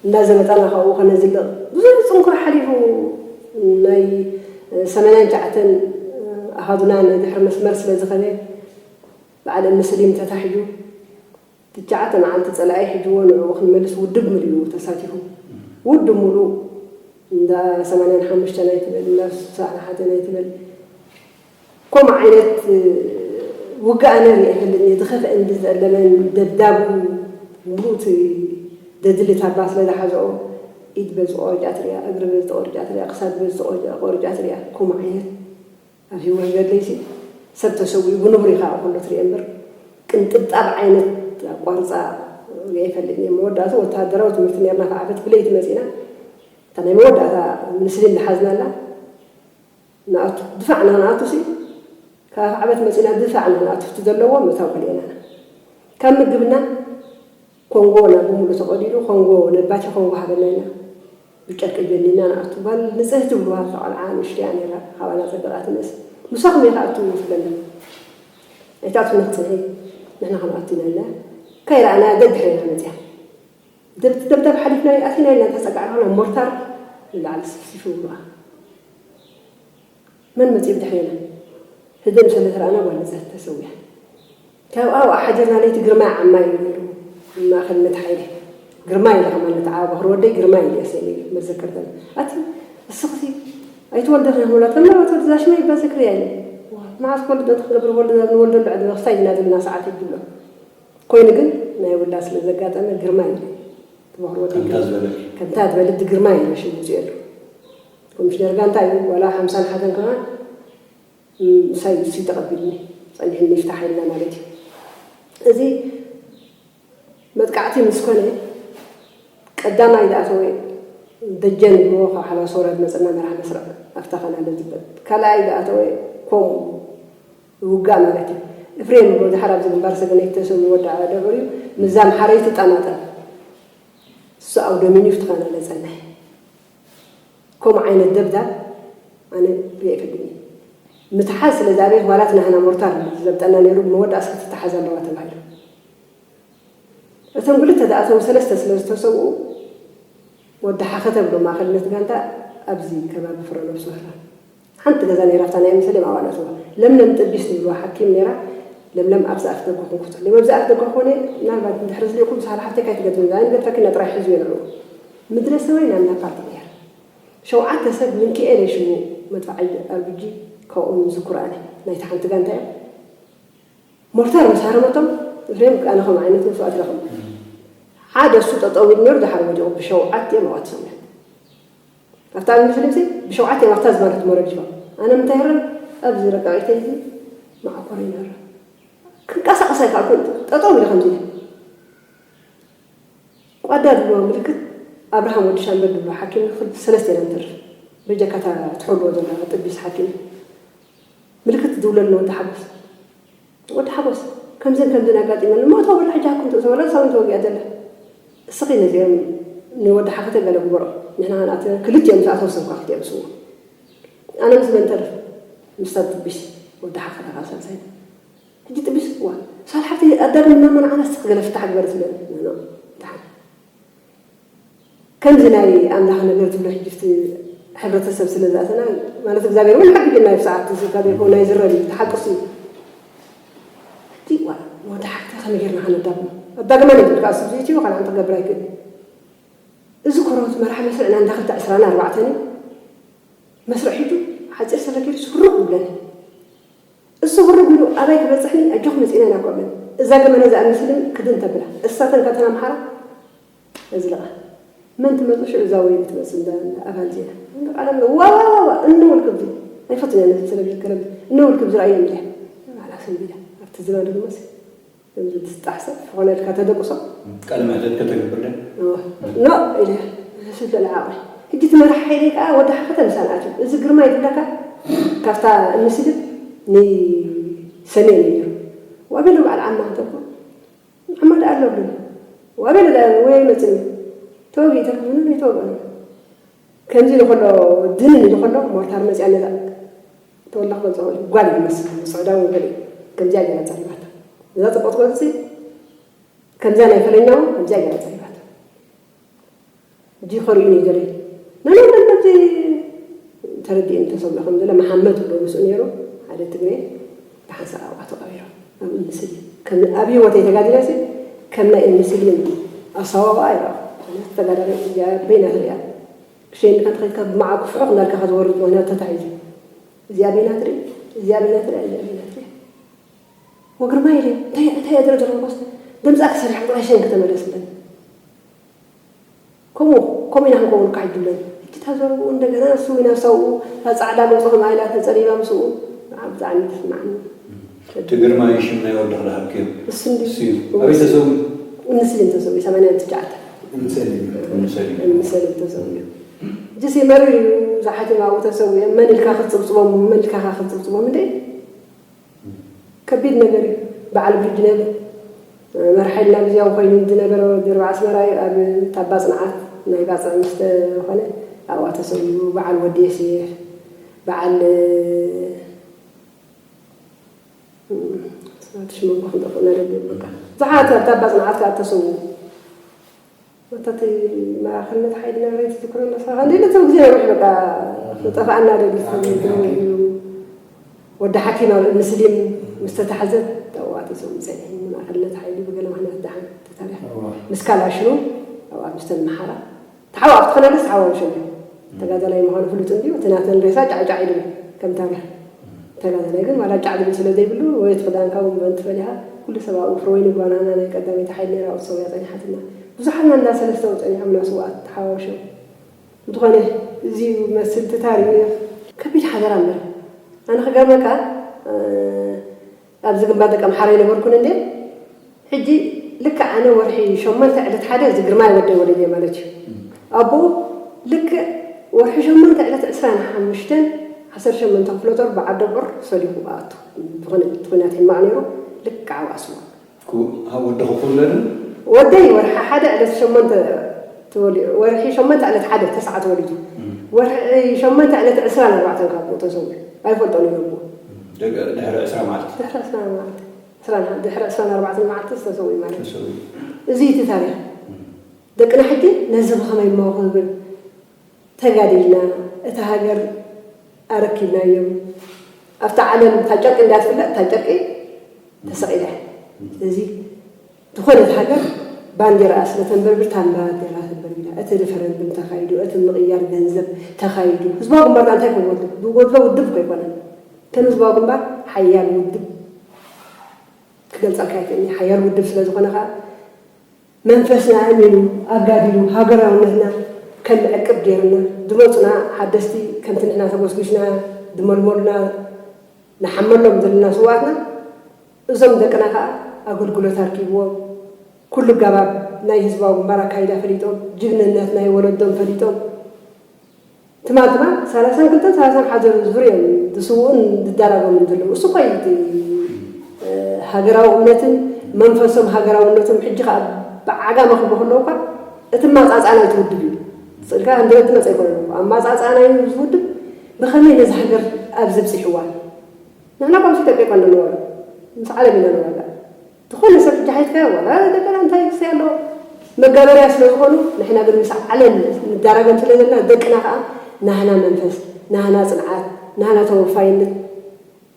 እንዳዘበጠና ካብኡ ከነዝልቕ ብዙሕ ፅንኩር ሓሊፉ። ናይ ሰማንያን ትሽዓተን ኣሃዱና ናይ ድሕሪ መስመር ስለ ዝኸደ በዓል እምስሊም ተታሒዙ ትሽዓተ መዓልቲ ፀላኢ ሒዝዎ ንዕኡ ክንመልስ ውድብ ምሉእ እዩ ተሳቲፉ። ውድብ ምሉእ እንዳ ሰማንያን ሓሙሽተን ኣይትበል እንዳ ስሳን ሓደን ኣይትበል ከምኡ ዓይነት ውግኣነ ሪአ ይፈልጥኒ። ዝኸፍአን ዝፀለመን ደብዳቡ ምሉእ እቲ ደድሊ ታባ ስለ ዝሓዘኦ ኢድ በዚ ቆርጫ ትሪኣ፣ እግሪ በዚ ቆርጫ ትሪኣ፣ ክሳድ በዚ ቆርጫ ትሪኣ። ከምኡ ዓይነት ኣብ ህይወት ዘድለይሲ ሰብ ተሰዊኡ ብንቡር ኢኻ ኩሉ ትሪኦ እምበር ቅንጥብጣብ ዓይነት ኣቋርፃ ሪአ ይፈልጥኒ። መወዳእቱ ወታደራዊ ትምህርቲ ነርና ካብ ዓበት ብለይቲ መፂና እታ ናይ መወዳእታ ምስሊን ዝሓዝናላ ንኣቱ ድፋዕ ንክንኣቱ ሲ ካብ ዓበት መፂና ድፋዕ ንክንኣቱ እቲ ዘለዎ ምእታው ከሊእና ኢና። ካብ ምግብና ኮንጎ ናብ ብምሉእ ተቐዲዱ ኮንጎ ነባቲ ኮንጎ ሃበና ኢና ብጨርቂ ጀኒና ንኣቱ ጓል ንፅህቲ ብልዋ እታ ቆልዓ ንእሽተያ ነይራ ካባና ፀበቓ ትንእስ ምሳኹም ኢኻ ኣትዉ ትብለና ኣይትኣትዉ ንክፅንሒ ንሕና ክንኣቱ ኢና ኢልና ከይረኣና ደድሕሬና መፅያ ደብዳብ ሓሊፍና ኣቲና ኢልና ተፀጋዕና ሞርታር ንላዕሊ ስፍሲፉ ብልዋ መን መፂኡ ብድሕሬና ህደም ሰለ ተረኣና ጓል ንፅህቲ ተሰዊያ ካብ ኣብኣ ሓጀርና ለይቲ ግርማይ ዓማ እዩ ነይሩ ማእኸልነት ሓይሊ ግርማይ ኢለ ከማን ንተዓባባኽሪ ወደይ ግርማይ ኢለ እየ ሰኢለ መዘከርተን ኣቲ እስኽሲ ኣይትወልደኽን ምላት ከም ናባትወልድ ዛሽመ ይባዘክርያ ኢለ መዓስ ክወልድ ዶ ትኽገብር ወልድ ንወልደሉ ዕድመ ክስታይ ኢና ዘለና ሰዓት ይብሎ ኮይኑ ግን ናይ ውላድ ስለ ዘጋጠመ ግርማይ ኢለ ትበኽሪ ወደይ ከምታ ዝበለት ከምታ ዝበለት ግርማይ ኢለ ሽም ውፅኤሉ ኮሚሽነር ጋንታ እዩ ዋላ ሓምሳን ሓደን ከማን ምሳይ ንሱ ተቐቢልኒ ጸኒሕኒ ይፍታሕ ኢልና ማለት እዩ። እዚ መጥቃዕቲ ምስ ኮነ ቀዳማይ ዝኣተወ ደጀን ይብልዎ ካብ ሓለዋ ሰውራ ዝመጸና መራሕ መስርዕ ኣብታ ኸናለ ዝበል ካልኣይ ዝኣተወ ከምኡ ውጋእ ማለት እዩ። እፍሬም ይብሎ ድሓር ኣብዚ ግንባር ሰገነይቲ ተሰዊኡ ወዲ ዓደዑር እዩ። ምዛ ኣምሓረይቲ ጠማጠም እሱ ኣውደሚኒ ፍትኻና ለጸናይ ከምኡ ዓይነት ደብዳብ ኣነ ሪአ ይፈልጥኒ ምትሓዝ ስለ ዝኣበየት ዋላ እቲ ናህና ሞርታር ዘብጠና ነይሩ መወዳእሳ ክትተሓዝ ኣለዋ ተባሂሉ እቶም ክልተ ዝኣተዉ ሰለስተ ስለ ዝተሰውኡ ወዲ ሓኸተ ብሎ ማእኸልነት ጋንታ ኣብዚ ከባቢ ፍረ ነብሱ ህራ ሓንቲ ገዛ ነይራ ኣብታ ናይ ምስሌም ኣባል ኣተዋ ለምለም ጥቢስ ዝብልዋ ሓኪም ነይራ ለምለም ኣብዚ ኣፍ ደገ ኮንኩ ፀሊም ኣብዚ ኣፍ ደገ ኮነ ምናልባት እንድሕር ዝሊእኩም ሳላ ሓፍተይ ካይትገድፍን ዛይን ገድፈኪና ጥራይ ሕዝዮ ንዕኡ ምድረ ሰማይ ናብ ናፓል ትቕየር ሸውዓተ ሰብ ምንኪኤል ሽሙ መጥፋዓይ ኣርብጂ ካብኦም ዝኩር ኣነ ናይቲ ሓንቲ ጋንታ እዮም ሞርታር ምስ ሃረመቶም እፍሬም ኣነ ከም ዓይነት መስዋእቲ ረኽቡ ሓደ እሱ ጠጠው ኢሉ ነሩ ድሓር ወዲቑ ብሸውዓተ እዮም ኣዋት ሰሚዖም ኣብታ ኣብ ምስልምሲ ብሸውዓተ እዮም ኣብታ ዝባለት መረጅባ ኣነ ምንታይ ረብ ኣብዚ ረቃቂተይ እዚ መዓኮረ ይነረ ክንቀሳቀስ ኣይከኣልኩን ጠጠው ኢለ ከምዚ ኢለ ቋዳ ዝብልዎ ምልክት ኣብርሃም ወዲ ሻምበል ዝብሎ ሓኪም ክልተ ሰለስተ ኢና ንተርፍ በጃካ እታ ትሕልዎ ዘላ ጥቢስ ሓኪም ምልክት ዝውለልና ወዲ ሓጎስ ወዲ ሓጎስ ከምዝን ከምዝን ኣጋጢመኒ ሞት ወላ ሕጂ ሃኩም ትእሰ ወላ ሳውን ተወጊኣ ዘላ እስኺ ነዚኦም ንወዲ ሓኸተ ገለ ግበሮ ንሕና ከንኣተ ክልቲኦም ዝኣተው ሰብካ ክትየብስዎ ኣነ ምስ በንተርፍ ምስታ ጥቢስ ወዲ ሓኸተ ካብ ሳልሳይ ሕጂ ጥቢስ እዋ ሳል ሓፍቲ ኣዳግም እናመናዓና እስኺ ገለ ፍታሕ ግበሪ ትብለኒ ኖ ኖ ደሓን ከምዚ ናይ ኣምላኽ ነገር ትብሎ ሕጂ ፍቲ ሕብረተሰብ ስለ ዝኣተና ማለት እግዚኣብሔር እውን ሓጊግና እዩ ሰዓት ዝካ ዘይኮ ናይ ዝረድ እዩ ተሓቅሱ እዩ እቲ ዋ ወዲ ሓፍቲ ከመይ ጌርና ከነዳግሞ ኣዳግማ ነብል ከዓ ስብዚ እቲ ይኸን ኣንተ ገብር ኣይክእል እዚ ኮረቱ መርሓ መስርዕና እንዳ ክልተ ዕስራን ኣርባዕተን እዩ መስርዕ ሒጁ ሓፂር ሰለ ገይሩ ስሩዕ ይብለኒ እሱ ብሩግ ኢሉ ኣባይ ክበፅሕኒ ኣጆኽ መፂና ኢና ኮብለን እዛ ገመና ዝኣምስልን ክድን ተብላ እሳተን ከተና ኣምሓራ እዝለቓ መን ትመፁ ሽዑ እዛ ወይኒ ትመፅእ እንዳ ኣባል ዜና ቃላ ዋዋዋ እነ ውልቅብ ኣይፈትን እያ ነዚ ሰለብ ይከረብ እነ ውልቅብ ዝረኣየ ሚድያ ባላ ሰንቢዳ ኣብቲ ዝባን ድግመስ ዝጣሕሰ ዝኾነ ኢልካ ተደቅሶ ቃለ መሕተት ከተገብር ደ ኖ ኢለ ስለ ለዓቐ ሕጂ ትመራሕ ሓይለይ ከዓ ወዲ ሓፈተ ምሳን ኣትዩ እዚ ግርማ ይብለካ ካብታ እንስድብ ንሰሜን እዩ ነይሩ ዋቤሎ በዓል ዓማ እንተኮ ዓማ ደኣ ኣሎ ብሉኒ ዋቤሎ ደኣ ወይ መፅኒ ተወጊኡ ተክብንን ይተወግኦ። ከምዚ ኢሉ ከሎ፣ ድንን ኢሉ ከሎ፣ ሞርታር መፅያ ነዛ ተወላ ክበልፆ ጓል ይመስል፣ ስዑዳዊ ገለ ከምዚኣ ገይራ ፀሪባታ። እዛ ፅቡቕ ትገልፂ፣ ከምዚኣ ናይ ፈለኛው ከምዚኣ ገይራ ፀሪባታ። እጂ ከርእዩ ነው ይደለይ። ነነ ከምዚ ተረዲእን ተሰብሎ ከም ዘለ መሓመድ ብሎ ምስኡ ነይሩ፣ ሓደ ትግሬ፣ ብሓንሳእ ኣብኣ ተቐቢሩ። ኣብ እምኒ ስሊም። ከም ኣብ ህይወተይ ተጋዲለሲ ከም ናይ እምኒ ስሊም ኣሰዋውኣ ይረኣኹ። ምኽንያቱ ተጋዳላይ እዚኣ በይና ትሪኣ። ክሸይንካ እንተኸይድካ ብመዓር ክፍሑኽ እንዳልካ ከዝወርድ ምኽንያቱ ተታሒዙ። እዚኣ በይና ትርኢ፣ እዚኣ በይና ትሪኣ፣ እዚኣ በይና ትሪኣ። ወግርማ ኢለ፣ እንታይ፣ እንታይ እያ ዝረድረምኳስ? ድምፃ ክሰሪሕ ጥራይ ሸን ክተመለስለን። ከምኡ፣ ከምኡ ኢና ክንከውን ከዓ ይድለን። ሕጂ እታ ዘረብኡ እንደገና እሱ ኢና ሰብኡ፣ እታ ፃዕዳ ገፁ ከምኣ ኢላ ተፀሊማ ምስኡ፣ ብጣዕሚ ተስማዕኒ። እቲ ግርማይ ሽም ናይ ወድኽ ዝሃብክዮ። እሱ እንዲ-፣ እሱ እዩ። እሱ ኣበይ ተሰዊኡ? እምኒ ስሊም ተሰዊኡ፣ ሰማንያን ትሽዓተ። እምኒ ሰሊም። እምኒ ሰሊም። እምኒ ሰሊም ተሰዊኡ። ሕጂስ መሪር እዩ፣ እዛ ሓቲም ኣብኡ ተሰዊኦም፣ መን ኢልካ ክትፅብፅቦም፣ መን ኢልካ ክትፅብፅቦም እንዴ? ከቢድ ነገር እዩ። በዓል ብሪጅነር መርሓይልና ግዜያዊ ኮይኑ ዝነበረ ወዲ ኣርባዓ ኣስመራ እዩ። ኣብ ታባ ጽንዓት ናይ ባጽዕ ምስ ተኾነ ኣብኣ ተሰዊኡ። በዓል ወዲ የሴፍ፣ በዓል፣ እም፣ ሰባት ሽሞም እኮ ክንጠፍኡና ደልዩ በቃ። ብዙሓት ኣብ ታባ ጽንዓት ከኣ ተሰውኡ። ኣታ እቲ ማእኸልነት ሓይሊ ነበረ ትዝክሮ ኣለኻ? እንዴ ነቶም ግዜ ነዊሕ በቃ ክጠፍኣና ደልዩ እዩ። ወዲ ሓኪም ኣብ እምኒ ስሊም ምስ ተታሕዘት ኣብኣ ተሰዊኡ ጸኒሑ። ማእኸልነት ሓይሊ ብገለ ምኽንያት ደሓን ተታሪኸ። እዋ። ምስ ካላሽኑ ኣብኣ ምስ ተምሓራ ተሓዋወስቲ ክነደስ ተሓዋወሰሉ። ተጋዳላይ ምዃኑ ፍሉጥ እንድዩ። እቲ ናተን ሬሳ ጫዕጫዕ ኢሉ ከም ታሪኽ። ተጋዳላይ ግን ዋላ ጫዕ ዝብል ስለ ዘይብሉ፣ ወይ እቲ ክዳንካ እውን በንቲ ፈሊኻ፣ ኩሉ ሰብ ኣብኡ ፍረ ወይኒ ጓናና ናይ ቀዳመይቲ ሓይሊ ነይራ፣ ኣብኡ ተሰዊኣ ጸኒሓትና። ብዙሓትና እንዳ ሰለስተ ኣብኡ ጸኒሖምና፣ ስውኣት ተሓዋዊሶም። እንተኾነ፣ እዚ እዩ መስል እቲ ታሪኽ። ከቢድ ሓደራ እምበር። ኣነ ክገርመካ፣ እ፣ ኣብዚ ግንባር ደቂ ኣምሓራ ኣይነበርኩን እንዴ? ሕጂ ልክዕ ኣነ ወርሒ ሸሞንተ ዕለት ሓደ እዚ ግርማይ ወደይ ወለደ ማለት እዩ። ኣቦኡ ልክዕ ወርሒ ሸሞንተ ዕለት ዕስራን ሓሙሽተን ዓሰርተ ሸሞንተ ክፍለ ጦር ብዓዲ ቡዕር ሰሊኹ ኣቱ። ዝኾነ እቲ ኲናት ሕማቕ ነይሩ። ልክዕ ኣብኣ ስዋ። ኩ-፣ ኣብ ወድኺ ክውለድን? ወደይ ወርሒ ሓደ ዕለት ሸሞንተ ተወሊዑ። ወርሒ ሸሞንተ ዕለት ሓደ ተስዓ ተወሊዱ። እም። ወርሒ ሸሞንተ ዕለት ዕስራን ኣርባዕተን ካብ ተሰዊኡ። ኣይፈልጦን እዩ ነቦ። ደገ-፣ ድሕሪ ዕስራ መዓልቲ? ድሕሪ ዕስራ መዓልቲ። ዕስራን ሓ-፣ ድሕሪ ዕስራን ኣርባዕተን መዓልቲ ዝተሰውኡ ማለት እዩ። ተሰውኡ። እዚ እቲ ታሪኽ። እም። ደቅና ሕጂ ነዚ ብኸመይ እሞ ክብል ተጋዲልና፣ እታ ሃገር ኣረኪብናዮም። ኣብታ ዓለም እታ ጨርቂ እንዳትፍለጥ፣ እታ ጨርቂ ተሰቒላ። ስለዚ ዝኾነት ሃገር ባንዴራ ስለ ተንበርብር፣ እታ ባንዴራ ተንበርቢራ። እቲ ሪፈረንድም ተኻይዱ፣ እቲ ምቕያር ገንዘብ ተኻይዱ። ህዝባዊ ግንባር እንታይ ክጎድሎ? ዝጎድሎ ውድብ እኮ ኣይኮነን። ከም ህዝባዊ ግንባር ሓያል ውድብ ክገልጸልካ ኣይክእልን እየ። ሓያል ውድብ ስለ ዝኾነ ኸኣ መንፈስና ኣእሚኑ ኣጋዲሉ ሃገራውነትና ከም ዕቅብ ገይርና ዝመጹና ሓደስቲ ከምቲ ንሕና ተጎስጒስና ዝመልመሉና ንሓመሎም ዘለና ስውኣትና እዞም ደቅና ከኣ ኣገልግሎት ኣርኪብዎም ኩሉ ጋባብ ናይ ህዝባዊ ግንባር ኣካይዳ ፈሊጦም ጅግንነት ናይ ወለዶም ፈሊጦም ትማል ትማል ሰላሳን ክልተን ሰላሳን ሓደን ዙር እዮም ዝስውኡን ዝዳረጎምን ዘለዉ። እሱ እኮ እዩ እቲ፣ እ፣ ሃገራዊ እምነትን መንፈሶም ሃገራውነቶም ሕጂ ከኣ ብዓጋመ ክብሉ ከለዉ እኳ እቲ ኣማጻጽኣ ናይቲ ውድብ እዩ። ስእልካ ክንድበት ትመጽእ ኣይኮነን እኮ። ኣማጻጽኣ ናይ እዚ ውድብ ብኸመይ ነዚ ሃገር ኣብዚ ኣብጺሕዋ? ንሕና እኳ ምስ ኢትዮጵያ እኳ ንዋጋእ፣ ምስ ዓለም ኢና ንዋጋእ። ዝኾነ ሰብ ሕጂ ሓይትካ ዋላ ደገና እንታይ ክሰይ ኣለዎ? መጋበርያ ስለ ዝኾኑ፣ ንሕና ግን ምስ ዓለም ንዳረገን ስለ ዘለና፣ ደቅና ከኣ ናህና መንፈስ፣ ናህና ጽንዓት፣ ናህና ተወፋይነት፣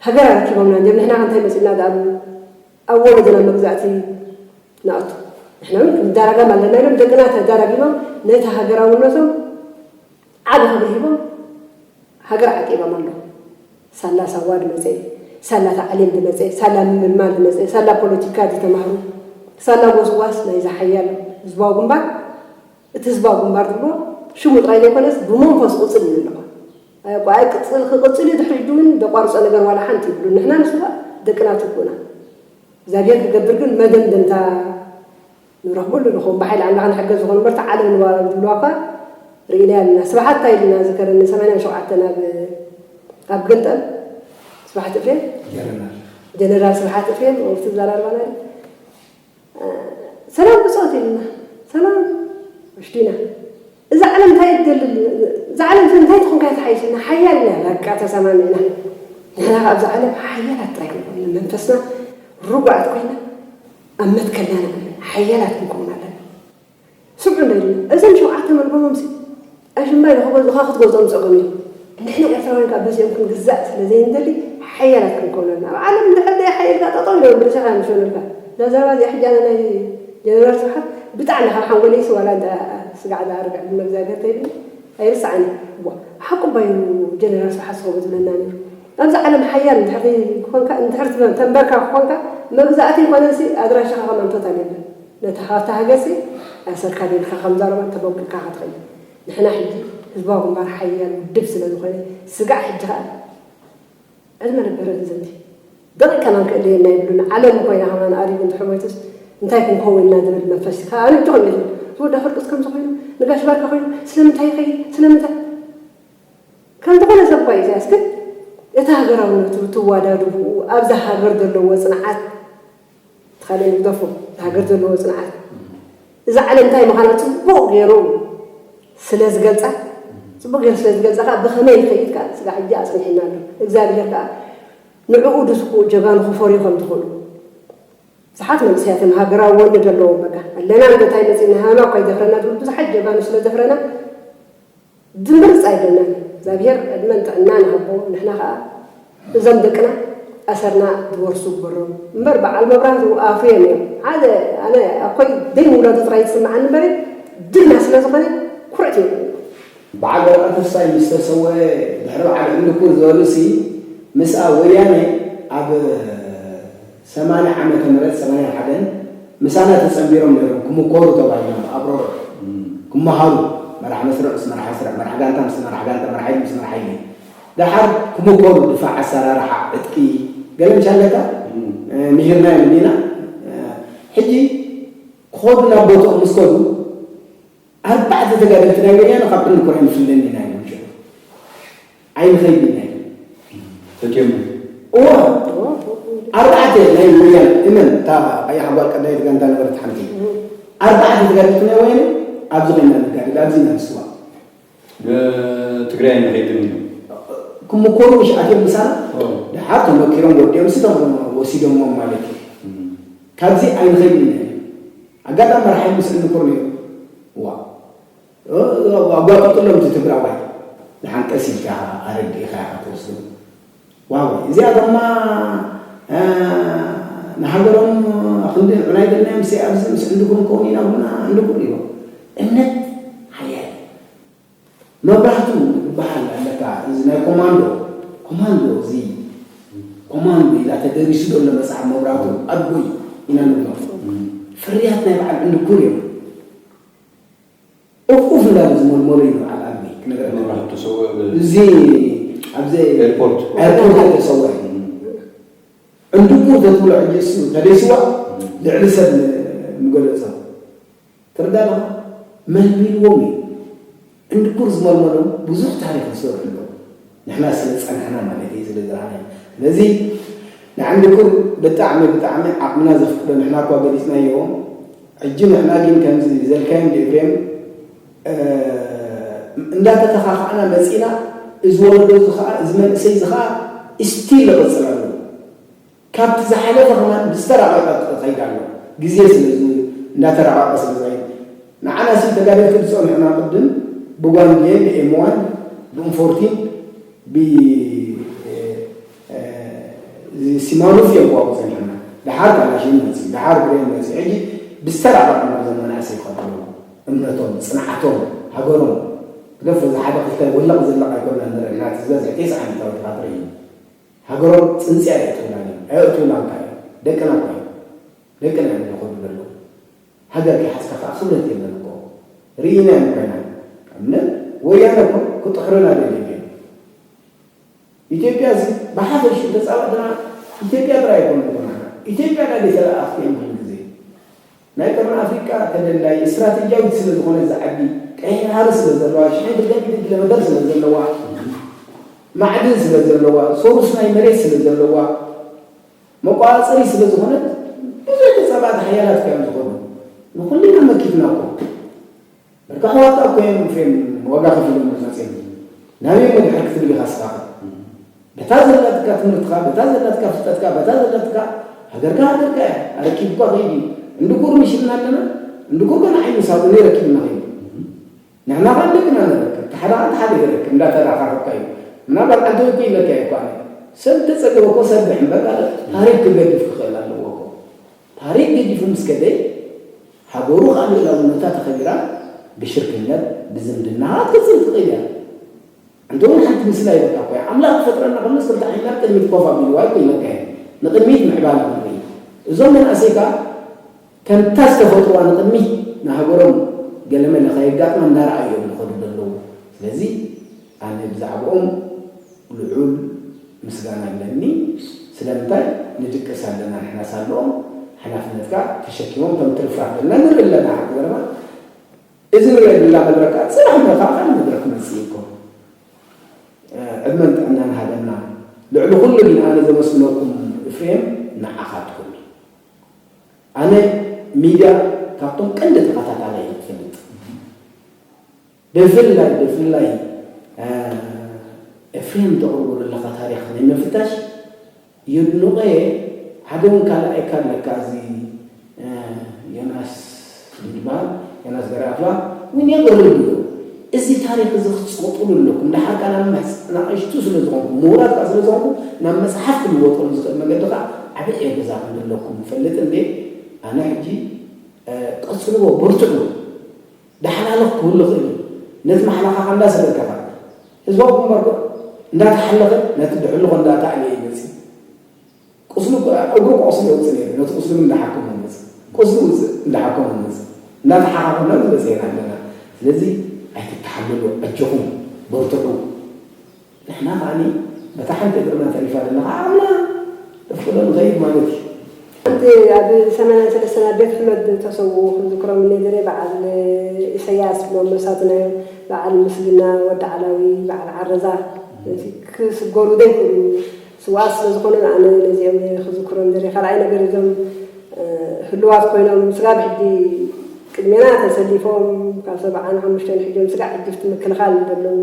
ሃገር ኣረኪቦምና እንድዮም። ንሕና ከ እንታይ መጺእና ደኣ ኣብ፣ ኣብ ወለዶና መግዛእቲ ንኣቱ? ንሕና እውን ክንዳረገም ኣለና ኢሎም ደቅና ተዳራጊሞም ነቲ ሃገራውነቶም ዓቢ ክብሪ ሂቦም ሃገር ዓቂቦም ኣለዉ። ሳላ ሳዋ ዝመጸ፣ ሳላ ታዕሊም ዝመጸ፣ ሳላ ምምልማል ዝመጸ፣ ሳላ ፖለቲካ ዝተማህሩ፣ ሳላ ጎስጓስ ናይዚ ሓያል ህዝባዊ ግንባር፣ እቲ ህዝባዊ ግንባር ዝብሎ ሽሙ ጥራይ ዘይኮነስ ብመንፈስ ቅጽል ይብል ኣለኹ። ኣይ፣ ኣይ፣ ክቅጽል፣ ክቅጽል እዩ፣ ድሕሪ ሕጂ እውን ዘቋርጾ ነገር ዋላ ሓንቲ ይብሉ። ንሕና ንሱ ደቅና ትኩና። እግዚኣብሔር ክገብር ግን መደምደምታ ንረኽበሉ ንኸውን። ብሓይሊ ኣምላኽ ንሕገዝ ዝኾኑ እምበር፣ እቲ ዓለም ንባሮም ዝብልዋ እኳ ርኢናዮ ኣለና። ስብሓት እንታይ ኢልና ዝከረኒ፣ ሰማንያን ሸውዓተን ኣብ፣ ኣብ ግንጠል ስብሓት ኤፍሬም፣ ጀነራል። ጀነራል ስብሓት ኤፍሬም፣ ኣብቲ ዘራርባና፣ እ፣ ሰላም ብጾት ኢልና፣ ሰላም ሽቲና እዛ ዓለም እንታይ ትደልል? እዛ ዓለም እንታይ ትኾንካ እያ ትሓይሸና? ሓያል ኢና በቃ ተሰማሚዕና። ንሕና ከኣ ኣብዛ ዓለም ሓያላት ጥራይ ክንኮን መንፈስና ርጉኣት ኮይና ኣብ መትከልና ንኣምን ሓያላት ክንከውን ኣለና። ስምዑ እንዶ ኢልና እዞም ሸውዓተ መልጎሞም ሲ ኣሽምባይ ንኽገዝኡኻ ክትገዝኦም ጸገም እዩ። ንሕና ኤርትራውያን ከኣ በዚኦም ክንግዛእ ስለ ዘይንደሊ ሓያላት ክንከውን ኣለና። ኣብ ዓለም እንድሕር ደይ ሓይልካ ጠጠው ኢሎም ብርሰኻ ምሸኑልካ። እዛ ዘረባ እዚኣ ሕጂ ኣነ ናይ ጀነራል ስብሓት ብጣዕሚ ካብ ሓንጎለይ ሲ ዋላ እንተ ስጋዕ ዝኣርግዕ ብመግዚኣብሔር ተይብኒ ኣይርስዓኒ። እዋ ሓቁ ባዩ ጀነራል ስብሓት ዝኸውን ዝብለና ነይሩ። ኣብዚ ዓለም ሓያል እንድሕር ኮንካ እንድሕር ተንበርካ ኮንካ መግዛእቲ ይኮነሲ ኣድራሻኻ ከማን ቶታል የለን። ነታ ካብታ ሃገርሲ ኣሰርካ ዴልካ ከም ዛረባ ተበቂልካ ክትኸይድ። ንሕና ሕጂ ህዝባዊ ግንባር ሓያል ውድብ ስለ ዝኾነ ስጋዕ ሕጂ ከኣ ዕድመ ነበረ ህዝንቲ ደቂቅ ከማን ክእለየና ይብሉን ዓለም ኮይና ከማን ኣሪጉ እንተሕሞይቱስ እንታይ ክንከውን ኢና ዝብል መንፈስ ከኣ ኣነ ብትኾን የለን ዝወዳ ፍርቅስ ከም ዝኾይኑ ንጋሽ ባርካ ኮይኑ ስለምንታይ ይኸይድ ስለምንታይ ከም ዝኾነ ሰብ እኳ ኢሳያስ ግን እቲ ሃገራውነቱ ትዋዳድብኡ ኣብዛ ሃገር ዘለዎ ጽንዓት ትኻለ ንግደፎ እዛ ሃገር ዘለዎ ጽንዓት እዛ ዓለም እንታይ ምዃና ጽቡቕ ገይሩ ስለ ዝገልጻ ጽቡቕ ገይሩ ስለ ዝገልጻ ከዓ ብኸመይ ይኸይድ ከዓ ስጋ ሕጂ ኣጽኒሕና ኣሎ እግዚኣብሔር ከዓ ንዕኡ ድስኩ ጀጋኑ ክፈርዩ ከም ዝኽእሉ ብዙሓት መንእሰያት እዮም ሃገራዊ ወኒ ዘለዎም በቃ ኣለና እንዶ እንታይ መጺእና ሃማ እኳ ይደፍረና ዝብል ብዙሓት ጀጋኑ ስለ ዘፍረና ዝምርጽ ኣይብለናን እግዚኣብሔር ዕድመን ጥዕናን ይሃቦ ንሕና ከዓ እዞም ደቅና ኣሰርና ዝወርሱ ግበሮም እምበር በዓል መብራህቱ ኣፍርዮም እዮም ሓደ ኣነ ኣኮይ ደይ ምውላዱ ጥራይ ዝስምዓኒ እምበር ጅግና ስለ ዝኾነ ኩርዕት እዮም በዓል ወርቃ ተስፋይ ምስ ተሰወአ ድሕሪ በዓል ዕንድኩ ዝበሉሲ ምስኣ ወያነ ኣብ ሰማንያ ዓመተ ምህረት ሰማንያን ሓደን ምሳና ተጸንቢሮም ነይሮም ክምኮሩ ተባሂሎም ኣብሮሮ ክመሃሩ መራሕ መስርዕ ምስ መራሕ መስርዕ መራሕ ጋንታ ምስ መራሕ ጋንታ መራሕ ሓይሊ ምስ መራሕ ሓይሊ ደሓር ክምኮሩ ድፋዕ ኣሰራርሓ ዕጥቂ ገለ ምሽ ኣለካ ምሂርናዮም እንዲና ሕጂ ክኸዱ ናብ ቦትኦም ምስ ከዱ ኣርባዕተ ተጋደልቲ ናይ ወያነ ካብ ዕንድኩር ኣይንፍለን ኢና ኢሎም ሽዑ ኣይንኸይድን ኢና ኢሎም ፈትዮም እዋ ኣርባዕተ ናይ ወያነ እመን እታ ቀያሕ ጓል ቀዳይት ጋንታ ነበረት ሓንቲ ኣርባዕተ ተጋደልቲ ናይ ወያነ ኣብዚ ኮይና ንጋደል ኣብዚ ኢና ንስዋ ትግራይ ኣይንኸይድን ኢሎም ክምኮሩ ምሽ ኣትዮም ምሳና ድሓር ተመኪሮም ወዲኦም ሲ ወሲዶሞም ማለት እዩ ካብዚ ኣይንኸይድን ኢና ኢሎም ኣጋጣሚ መርሓይ ምስ ዕንድኩር ነይሩ ዋ ኣጓጢጥሎም እቲ ትግራዋይ ንሓንቀስ ኢልካ ኣረዲእካ ኢኻ ትወስዶ ዋው እዚኣ ድማ ንሃገሮም ክንዲ ዕናይ ገናዮም ሲ ኣብዚ ምስ ዕንድኩም ከውን ኢና ቡና ዕንድኩም ኢሎም እምነት ሓያል መብራህቱ ዝበሃል ኣለካ እዚ ናይ ኮማንዶ ኮማንዶ እዚ ኮማንዶ ኢላ ተደሪሱ ዘሎ መፅሓፍ መብራህቱ ኣድጎይ ኢና ንብሎ ፍርያት ናይ በዓል ዕንድኩር እዮም ኡፍ ኡፍ እንዳሉ ዝመልመሉ እዩ በዓል ኣድጎይ ክነግረካ መብራህቱ ሰወ እዚ ኣብዚ ኤርፖርት ኤርፖርት ተሰወ ዕንድኩር ተትብሎ ሕጂ እሱ ተደይስዋ ልዕሊ ሰብ ምገለፆ ትርዳእ ኣለኻ መልሚልዎም እዩ ዕንድኩር ዝመልመሎም ብዙሕ ታሪክ ዝሰርሑ ኣለዉ ንሕና ስለ ዝፀናሕና ማለት እዩ ስለ ዝረኣናዮ ስለዚ ንዕንድኩር ብጣዕሚ ብጣዕሚ ዓቕምና ዘፍቅዶ ንሕና እኳ ገሊፅናዮ ሕጂ ንሕና ግን ከምዚ ዘልካዮም ኤፍሬም እንዳተተኻኻዕና መፂና እዚ ወለዶ እዚ ከዓ እዚ መንእሰይ እዚ ከዓ ስቲል ይቕፅል ኣለዎ ካብቲ ዝሓለፈ ከማን ብዝተራቐቐ ክኸይድ ኣሎ ግዜ ስለ እንዳተራቐቐ ስለ ዝኸይድ ንዓና ሲ ተጋደልቲ ዝፀንሑና ቅድም ብጓንድየን ብኤምዋን ብእንፎርቲን ብ ሲማኑፍ እዮም ክዋጉ ፀኒሖምና ድሓር ካላሽን መፂ ድሓር ብሬን መፂ ሕጂ ብዝተራቐቐ ናብዞም መናእሰይ ይኸዱ እምነቶም ፅንዓቶም ሃገሮም ግደፎ እዚ ሓደ ክልተ ወለቕ ዝለቕ ኣይኮና ንርኢ ናቲ ዝበዝሕ ቴስዓ ሚእታዊት ባትሪ እዩ ሃገሮም ፅንፅያ የእትውና እዮም ኣየእትውና እንታይ እዮም ደቅና እኮ እዮም ደቅና እዮም ዝኸዱ ዘለዉ ሃገር ከይሓዝካ ከዓ ክብረት የለን እኮ ርኢና እዮም ኮይና እምነት ወያነ እኮ ክጥሕሩና ደልዮም እዮም ኢትዮጵያ እዚ ብሓፈሽኡ ተፃባእትና ኢትዮጵያ ጥራይ ኣይኮነ ዝኾና ኢትዮጵያ ናይ ተለኣኽቲ እዮም ኩሉ ግዜ ናይ ቀርኒ ኣፍሪቃ ተደላይ ስትራቴጂያዊት ስለ ዝኾነ እዚ ዓዲ ቀይሕ ባሕሪ ስለ ዘለዋ ሽሕን ክልተን ሚእትን ኪሎ ሜተር ስለ ዘለዋ ማዕድን ስለ ዘለዋ ሶሩስ ናይ መሬት ስለ ዘለዋ መቋፅሪ ስለ ዝኾነት ብዙሕ ተፃባእቲ ሓያላት እዮም ዝኾኑ ንኩልና መኪትና እኮ ደቂ ኣሕዋትካ እኮ እዮም ኤፍሬም ዋጋ ከፊሎም መፅኦም። ናበይ እሞ ድሕር ክትብል ኢኻ ስኻ? በታ ዘላትካ ትምህርትኻ፣ በታ ዘላትካ ፍልጠትካ፣ በታ ዘላትካ ሃገርካ ሃገርካ እያ። ኣረኪብኳ ከይዱ እዩ። እንድኩር ምሽልና ኣለና፣ እንድኩር ገና ዓይኑ ሳብ እኔ ረኪብና ከይዱ። ንሕና ኸዓ ደቅና ንረክብ፣ እቲ ሓደ ኸዓ እቲ ሓደ ይረክብ፣ እንዳተራኻኸብካ እዩ። ምናልባት ዓንተ እኮ ኢለካ እየ እኮ ኣነ። ሰብ ተጸገበ እኮ ሰርሕ እምበር፣ ታሪክ ክገድፍ ክኽእል ኣለዎ እኮ። ታሪክ ገዲፉ ምስ ከደ፣ ሃገሩ ኸዓ ልኡላውነታ ተኸቢራ፣ ብሽርክነት፣ ብዝምድና ክትቅጽል ትኽእል እያ። ኣንተ እውን ሓንቲ ምስላ ይበቃ እኮ እያ። ኣምላኽ ክፈጥረና ከሎስ ክልተ ዓይንና ቅድሚት ኮፍ ኣቢልዋ እኮ ይበቃ እያ። ንቅድሚት ምዕባለ ክንርኢ። እዞም መናእሰይ ከኣ ከምታ ዝተፈጥሩዋ ንቅድሚት ንሃገሮም ገለመለ ከየጋጥማ እንዳረኣዩ እዮም ዝኸዱ ዘለዉ። ስለዚ ኣነ ብዛዕባኦም ልዑል ምስጋና ኣለኒ። ስለምንታይ ንድቅስ ኣለና ንሕና ሳለኦም ሓላፍነትካ ተሸኪሞም ከም ትርፍራፍ ዘለና ንርኢ ኣለና። ሓቂ ዘረባ እዚ ንሪኦ ዘለና መድረክ ጽባሕ መድረክ ካልእ መድረክ ክመጽእ እዩ እኮ። ዕድመን ጥዕናን ሃበና። ልዕሊ ኩሉ ግን ኣነ ዘመስግነኩም ኤፍሬም ንዓኻትኩም እዩ። ኣነ ሚድያ ካብቶም ቀንዲ ተኸታታላይ እየ ትፈልጥ። ብፍላይ ብፍላይ ኤፍሬም ተቕርቦ ዘለኻ ታሪኽ ናይ ምፍታሽ የድንቖ እየ። ሓደ እውን ካልኣይካ ኣለካ፣ እዚ ዮናስ ዝበሃል፣ ዮናስ ገረኣፍላ እውን የቕርብ እዩ። እዚ ታሪኽ እዚ ክትጸቕጥሉ ኣለኩም። ደሓር ከኣ ናብ መጽ-፣ ንኣሽቱ ስለ ዝኾንኩም፣ ምሁራት ከኣ ስለ ዝኾንኩም፣ ናብ መጽሓፍ ክልወጠሉ ዝኽእል መገዲ ከኣ ዓቢ ዕገዛ ከም ዘለኩም ይፈልጥ እንዴ። ኣነ ሕጂ፣ እ፣ ቀጽልዎ፣ በርትዑ። ዳሕላልኽ ክህሉ ይኽእል እዩ። ነቲ ማሕላኻ ከኣ እንዳሰደድካ ኢኻ። ህዝባዊ ግንባር እኮ እንዳተሓለኸ ነቲ ድሕልኾ እንዳተኣልየ ይመጽእ። ቁስሉ እኮ፣ እግሩ እኮ ቁስሊ የውጽእ ነይሩ። ነቲ ቁስሊ ግን እንዳሓከሞ ይመጽእ። ቁስሊ ውጽእ እንዳሓከሞ ይመጽእ። እንዳተሓኻኸምና ግን በጺሕና ኣለና። ስለዚ ኣይትተሓለሉ፣ ኣጆኹም በርትዑ። ንሕና ከኣኒ በታ ሓንቲ እግርና ተሪፋ ዘለና ከዓ ዓቕምና ነፍቅዶ ንኸይድ ማለት እዩ። እቲ ኣብ ሰማንያን ሰለስተን ኣብ ቤት ሕመድ ተሰውኡ ክዝክሮም እየ ነይረ። በዓል ኢሰያስ ብሎም መሳቱና እዮም። በዓል ምስግና፣ ወዲ ዓላዊ፣ በዓል ዓረዛ፣ እዚ ክስገሩ ዘይክእሉ ስውኣት ስለ ዝኾኑ ኣነ ነዚኦም እየ ክዝክሮም ነይረ። ካልኣይ ነገር እዞም፣ እ፣ ህልዋት ኮይኖም ስጋብ ሕጂ ቅድሜና ተሰሊፎም ካብ ሰብዓን ሓሙሽተን ሕጆም ስጋዕ ሕጂ ኣብቲ ምክልኻል ዘለዉ፣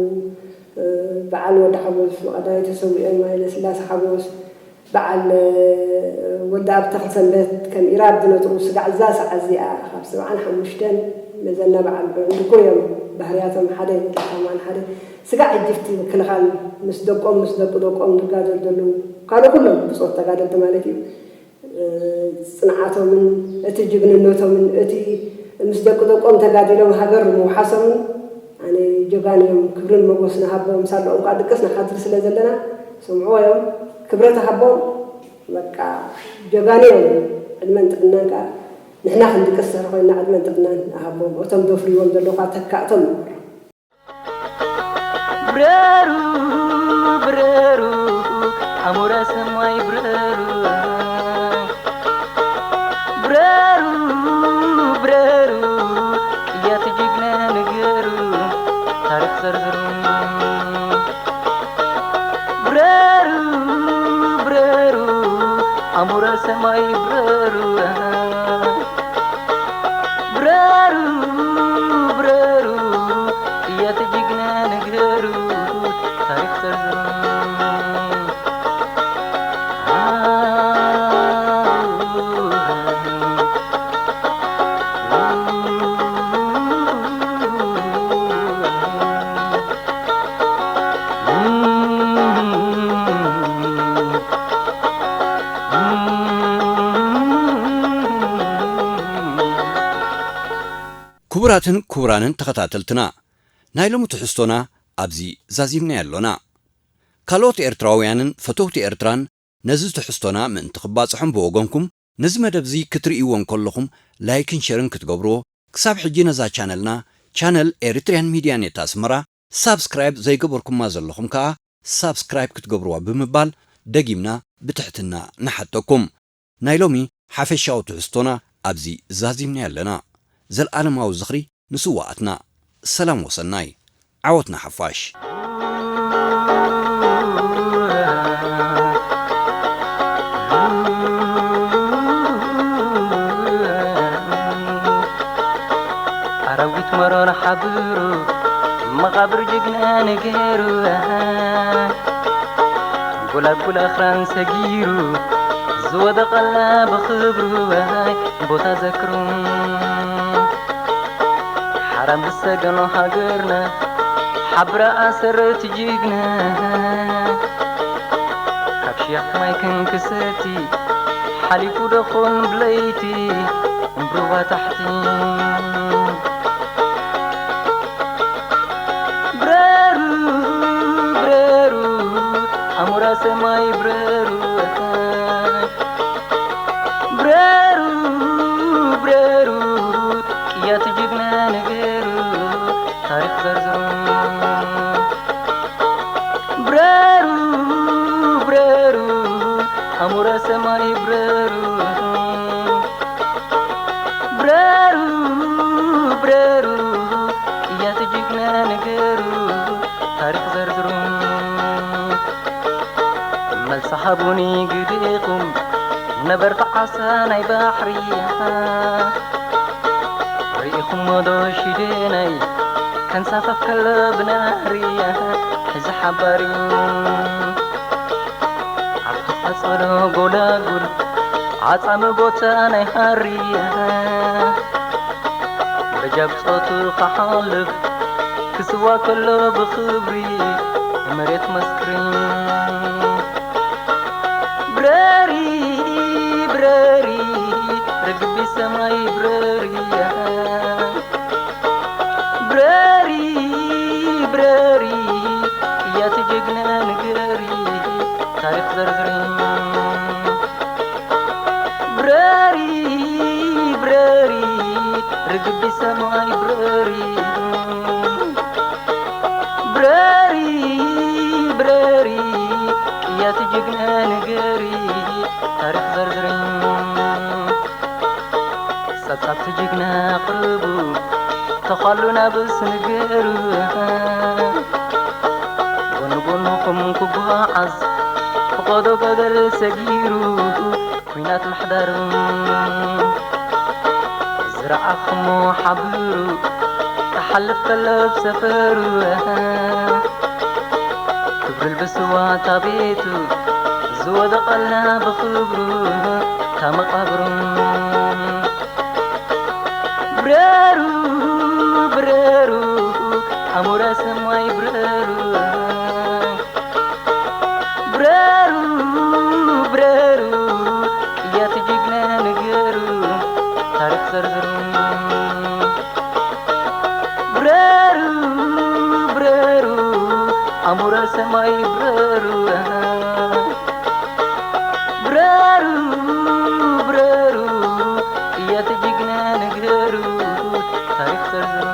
እ፣ በዓል ወዲ ሓጎስ ብቐዳማይ ተሰዊኦም፣ ሃይለ ስላሴ ሓጎስ፣ በዓል፣ እ፣ ወዲ ኣብ ተኽለ ሰንበት ከም ኢራብ ዝነጥሩ ስጋዕ እዛ ሰዓት እዚኣ ካብ ሰብዓን ሓሙሽተን መዘና በዓል እንድኩር እዮም ባህርያቶም ሓደ፣ ድኻማን ሓደ። ስጋዕ ሕጂ ኣብቲ ምክልኻል ምስ ደቆም፣ ምስ ደቂ ደቆም ዝጋደሉ ዘለዉ፣ ካልእ ኩሎም ብጾት ተጋደልቲ ማለት እዩ። ጽንዓቶምን እቲ ጅግንነቶምን እቲ ምስ ደቂ ደቆም ተጋዲሎም ሃገር ምውሓሶምን ኣነ ጀጋኑ እዮም። ክብርን ሞጎስ ንሃቦም። ሳለኦም ከኣ ድቅስ ንሓድር ስለ ዘለና ስምዕዎ እዮም። ክብረት ሃቦም። በቃ ጀጋኑ እዮም። ዕድመን ጥዕናን ከኣ ንሕና ክንድቅስ ድሕሪ ኮይንና ዕድመን ጥዕናን ንሃቦም። እቶም ዘፍርይዎም ዘለዉ ከኣ ተካእቶም ንግበሮም። ብረሩ ብረሩ ኣሞራ ሰማይ ብረሩ ብረሩ ብረሩ እያት ጅግና ንገሩ ታሪክ ዘርዝሩ ብረሩ ብረሩ ኣሞራ ሰማይ ብረሩ ብረሩ ብረሩ እያት ጅግና ንገሩ ታሪክ ዘርዝሩ ክቡራትን ክቡራንን ተኸታተልትና፣ ናይ ሎሚ ትሕዝቶና ኣብዚ ዛዚምናዮ ኣሎና። ካልኦት ኤርትራውያንን ፈተውቲ ኤርትራን ነዚ ትሕዝቶና ምእንቲ ክባጽሖም ብወገንኩም፣ ነዚ መደብዚ ክትርእይዎ እንከለኹም ላይክን ሸርን ክትገብርዎ፣ ክሳብ ሕጂ ነዛ ቻነልና፣ ቻነል ኤሪትሪያን ሚድያ ኔት ኣስመራ፣ ሳብስክራይብ ዘይገበርኩማ ዘለኹም ከኣ ሳብስክራይብ ክትገብርዋ ብምባል ደጊምና ብትሕትና ንሓተኩም። ናይ ሎሚ ሓፈሻዊ ትሕዝቶና ኣብዚ ዛዚምናዮ ኣለና። ዘልኣለማዊ ዝኽሪ ንስውኣትና። ሰላም ወሰናይ። ዓወት ንሓፋሽ። ሸዊት መሮር ሓብሩ መቓብር ጅግና ንገሩ። ጎላጉል ኣኽራን ሰጊሩ ዝወደቐላ ብኽብሩ ቦታ ዘክሩ። ሓራም ዝሰገኖ ሃገርና ሓብራ ኣሰረት ጅግና ካብ ሽያት ማይ ክንክሰቲ ሓሊፉ ደኾን ብለይቲ እምብሩባ ታሕቲ። ብረሩ ብረሩ ኣሞራ ሰማይ ብረሩ ብረሩ ብረሩ ቅያቲ ጅግና ንገሩ ታሪኽ ዘርዝሩ። ብረሩ ብረሩ ኣሞራ ሰማይ ብረሩ ብረሩ ብረሩ ቅያቲ ጅግና ንገሩ ታሪኽ ዘርዝሩ። መልሲ ሃቡኒ ግዲኹም ነበርቲ ዓሳ ናይ ባሕሪ። ርኢኹሞ ዶ ሽደናይ ከንሳፈፍ ከሎ ብናህሪ ሕዚ ሓባሪ ኣብ ተፈጸሎ ጎላጉል ዓጻሚ ቦታ ናይ ሃሪ በጃብ ጾቱ ክሓልፍ ክስዋ ከሎ ብኽብሪ መሬት መስክሪ። ብረሪ ብረሪ ርግቢ ሰማይ ብረሪ ብረሪ ብረሪ ቅያቲ ጅግና ንገሪ ታሪኽ ዘርዝሪ። ብረሪ ብረሪ ርግቢ ሰማይ ብረሪ ብረሪ ብረሪ ቅያቲ ጅግና ንገሪ ታሪኽ ዘርዝሪ። ጸብጻብቲ ጅግና ኣቕርቡ ተዃሉ ናብስ ንገሩ። ጎኒ ጎንኹም ክጓዓዝ ፍቐዶ ገደል ሰጊሩ ኲናት ምሕዳሩ ዝረኣኹሞ ሓብሩ ክሓልፍ ከሎ ብሰፈሩ ክብሪ ልብስዋ ታቤቱ ዝወደቐላ ብኽብሩ ታመቓብሩ። ብረሩ ብረሩ ኣሞራ ሰማይ ብረሩ ብረሩ ብረሩ ቅያቲ ጅግና ንገሩ ታሪኽ ዘርዝሩ። ብረሩ ብረሩ ኣሞራ ሰማይ ብረሩ ብረሩ ብረሩ ቅያቲ ጅግና ንገሩ ታሪኽ ዘርዝሩ።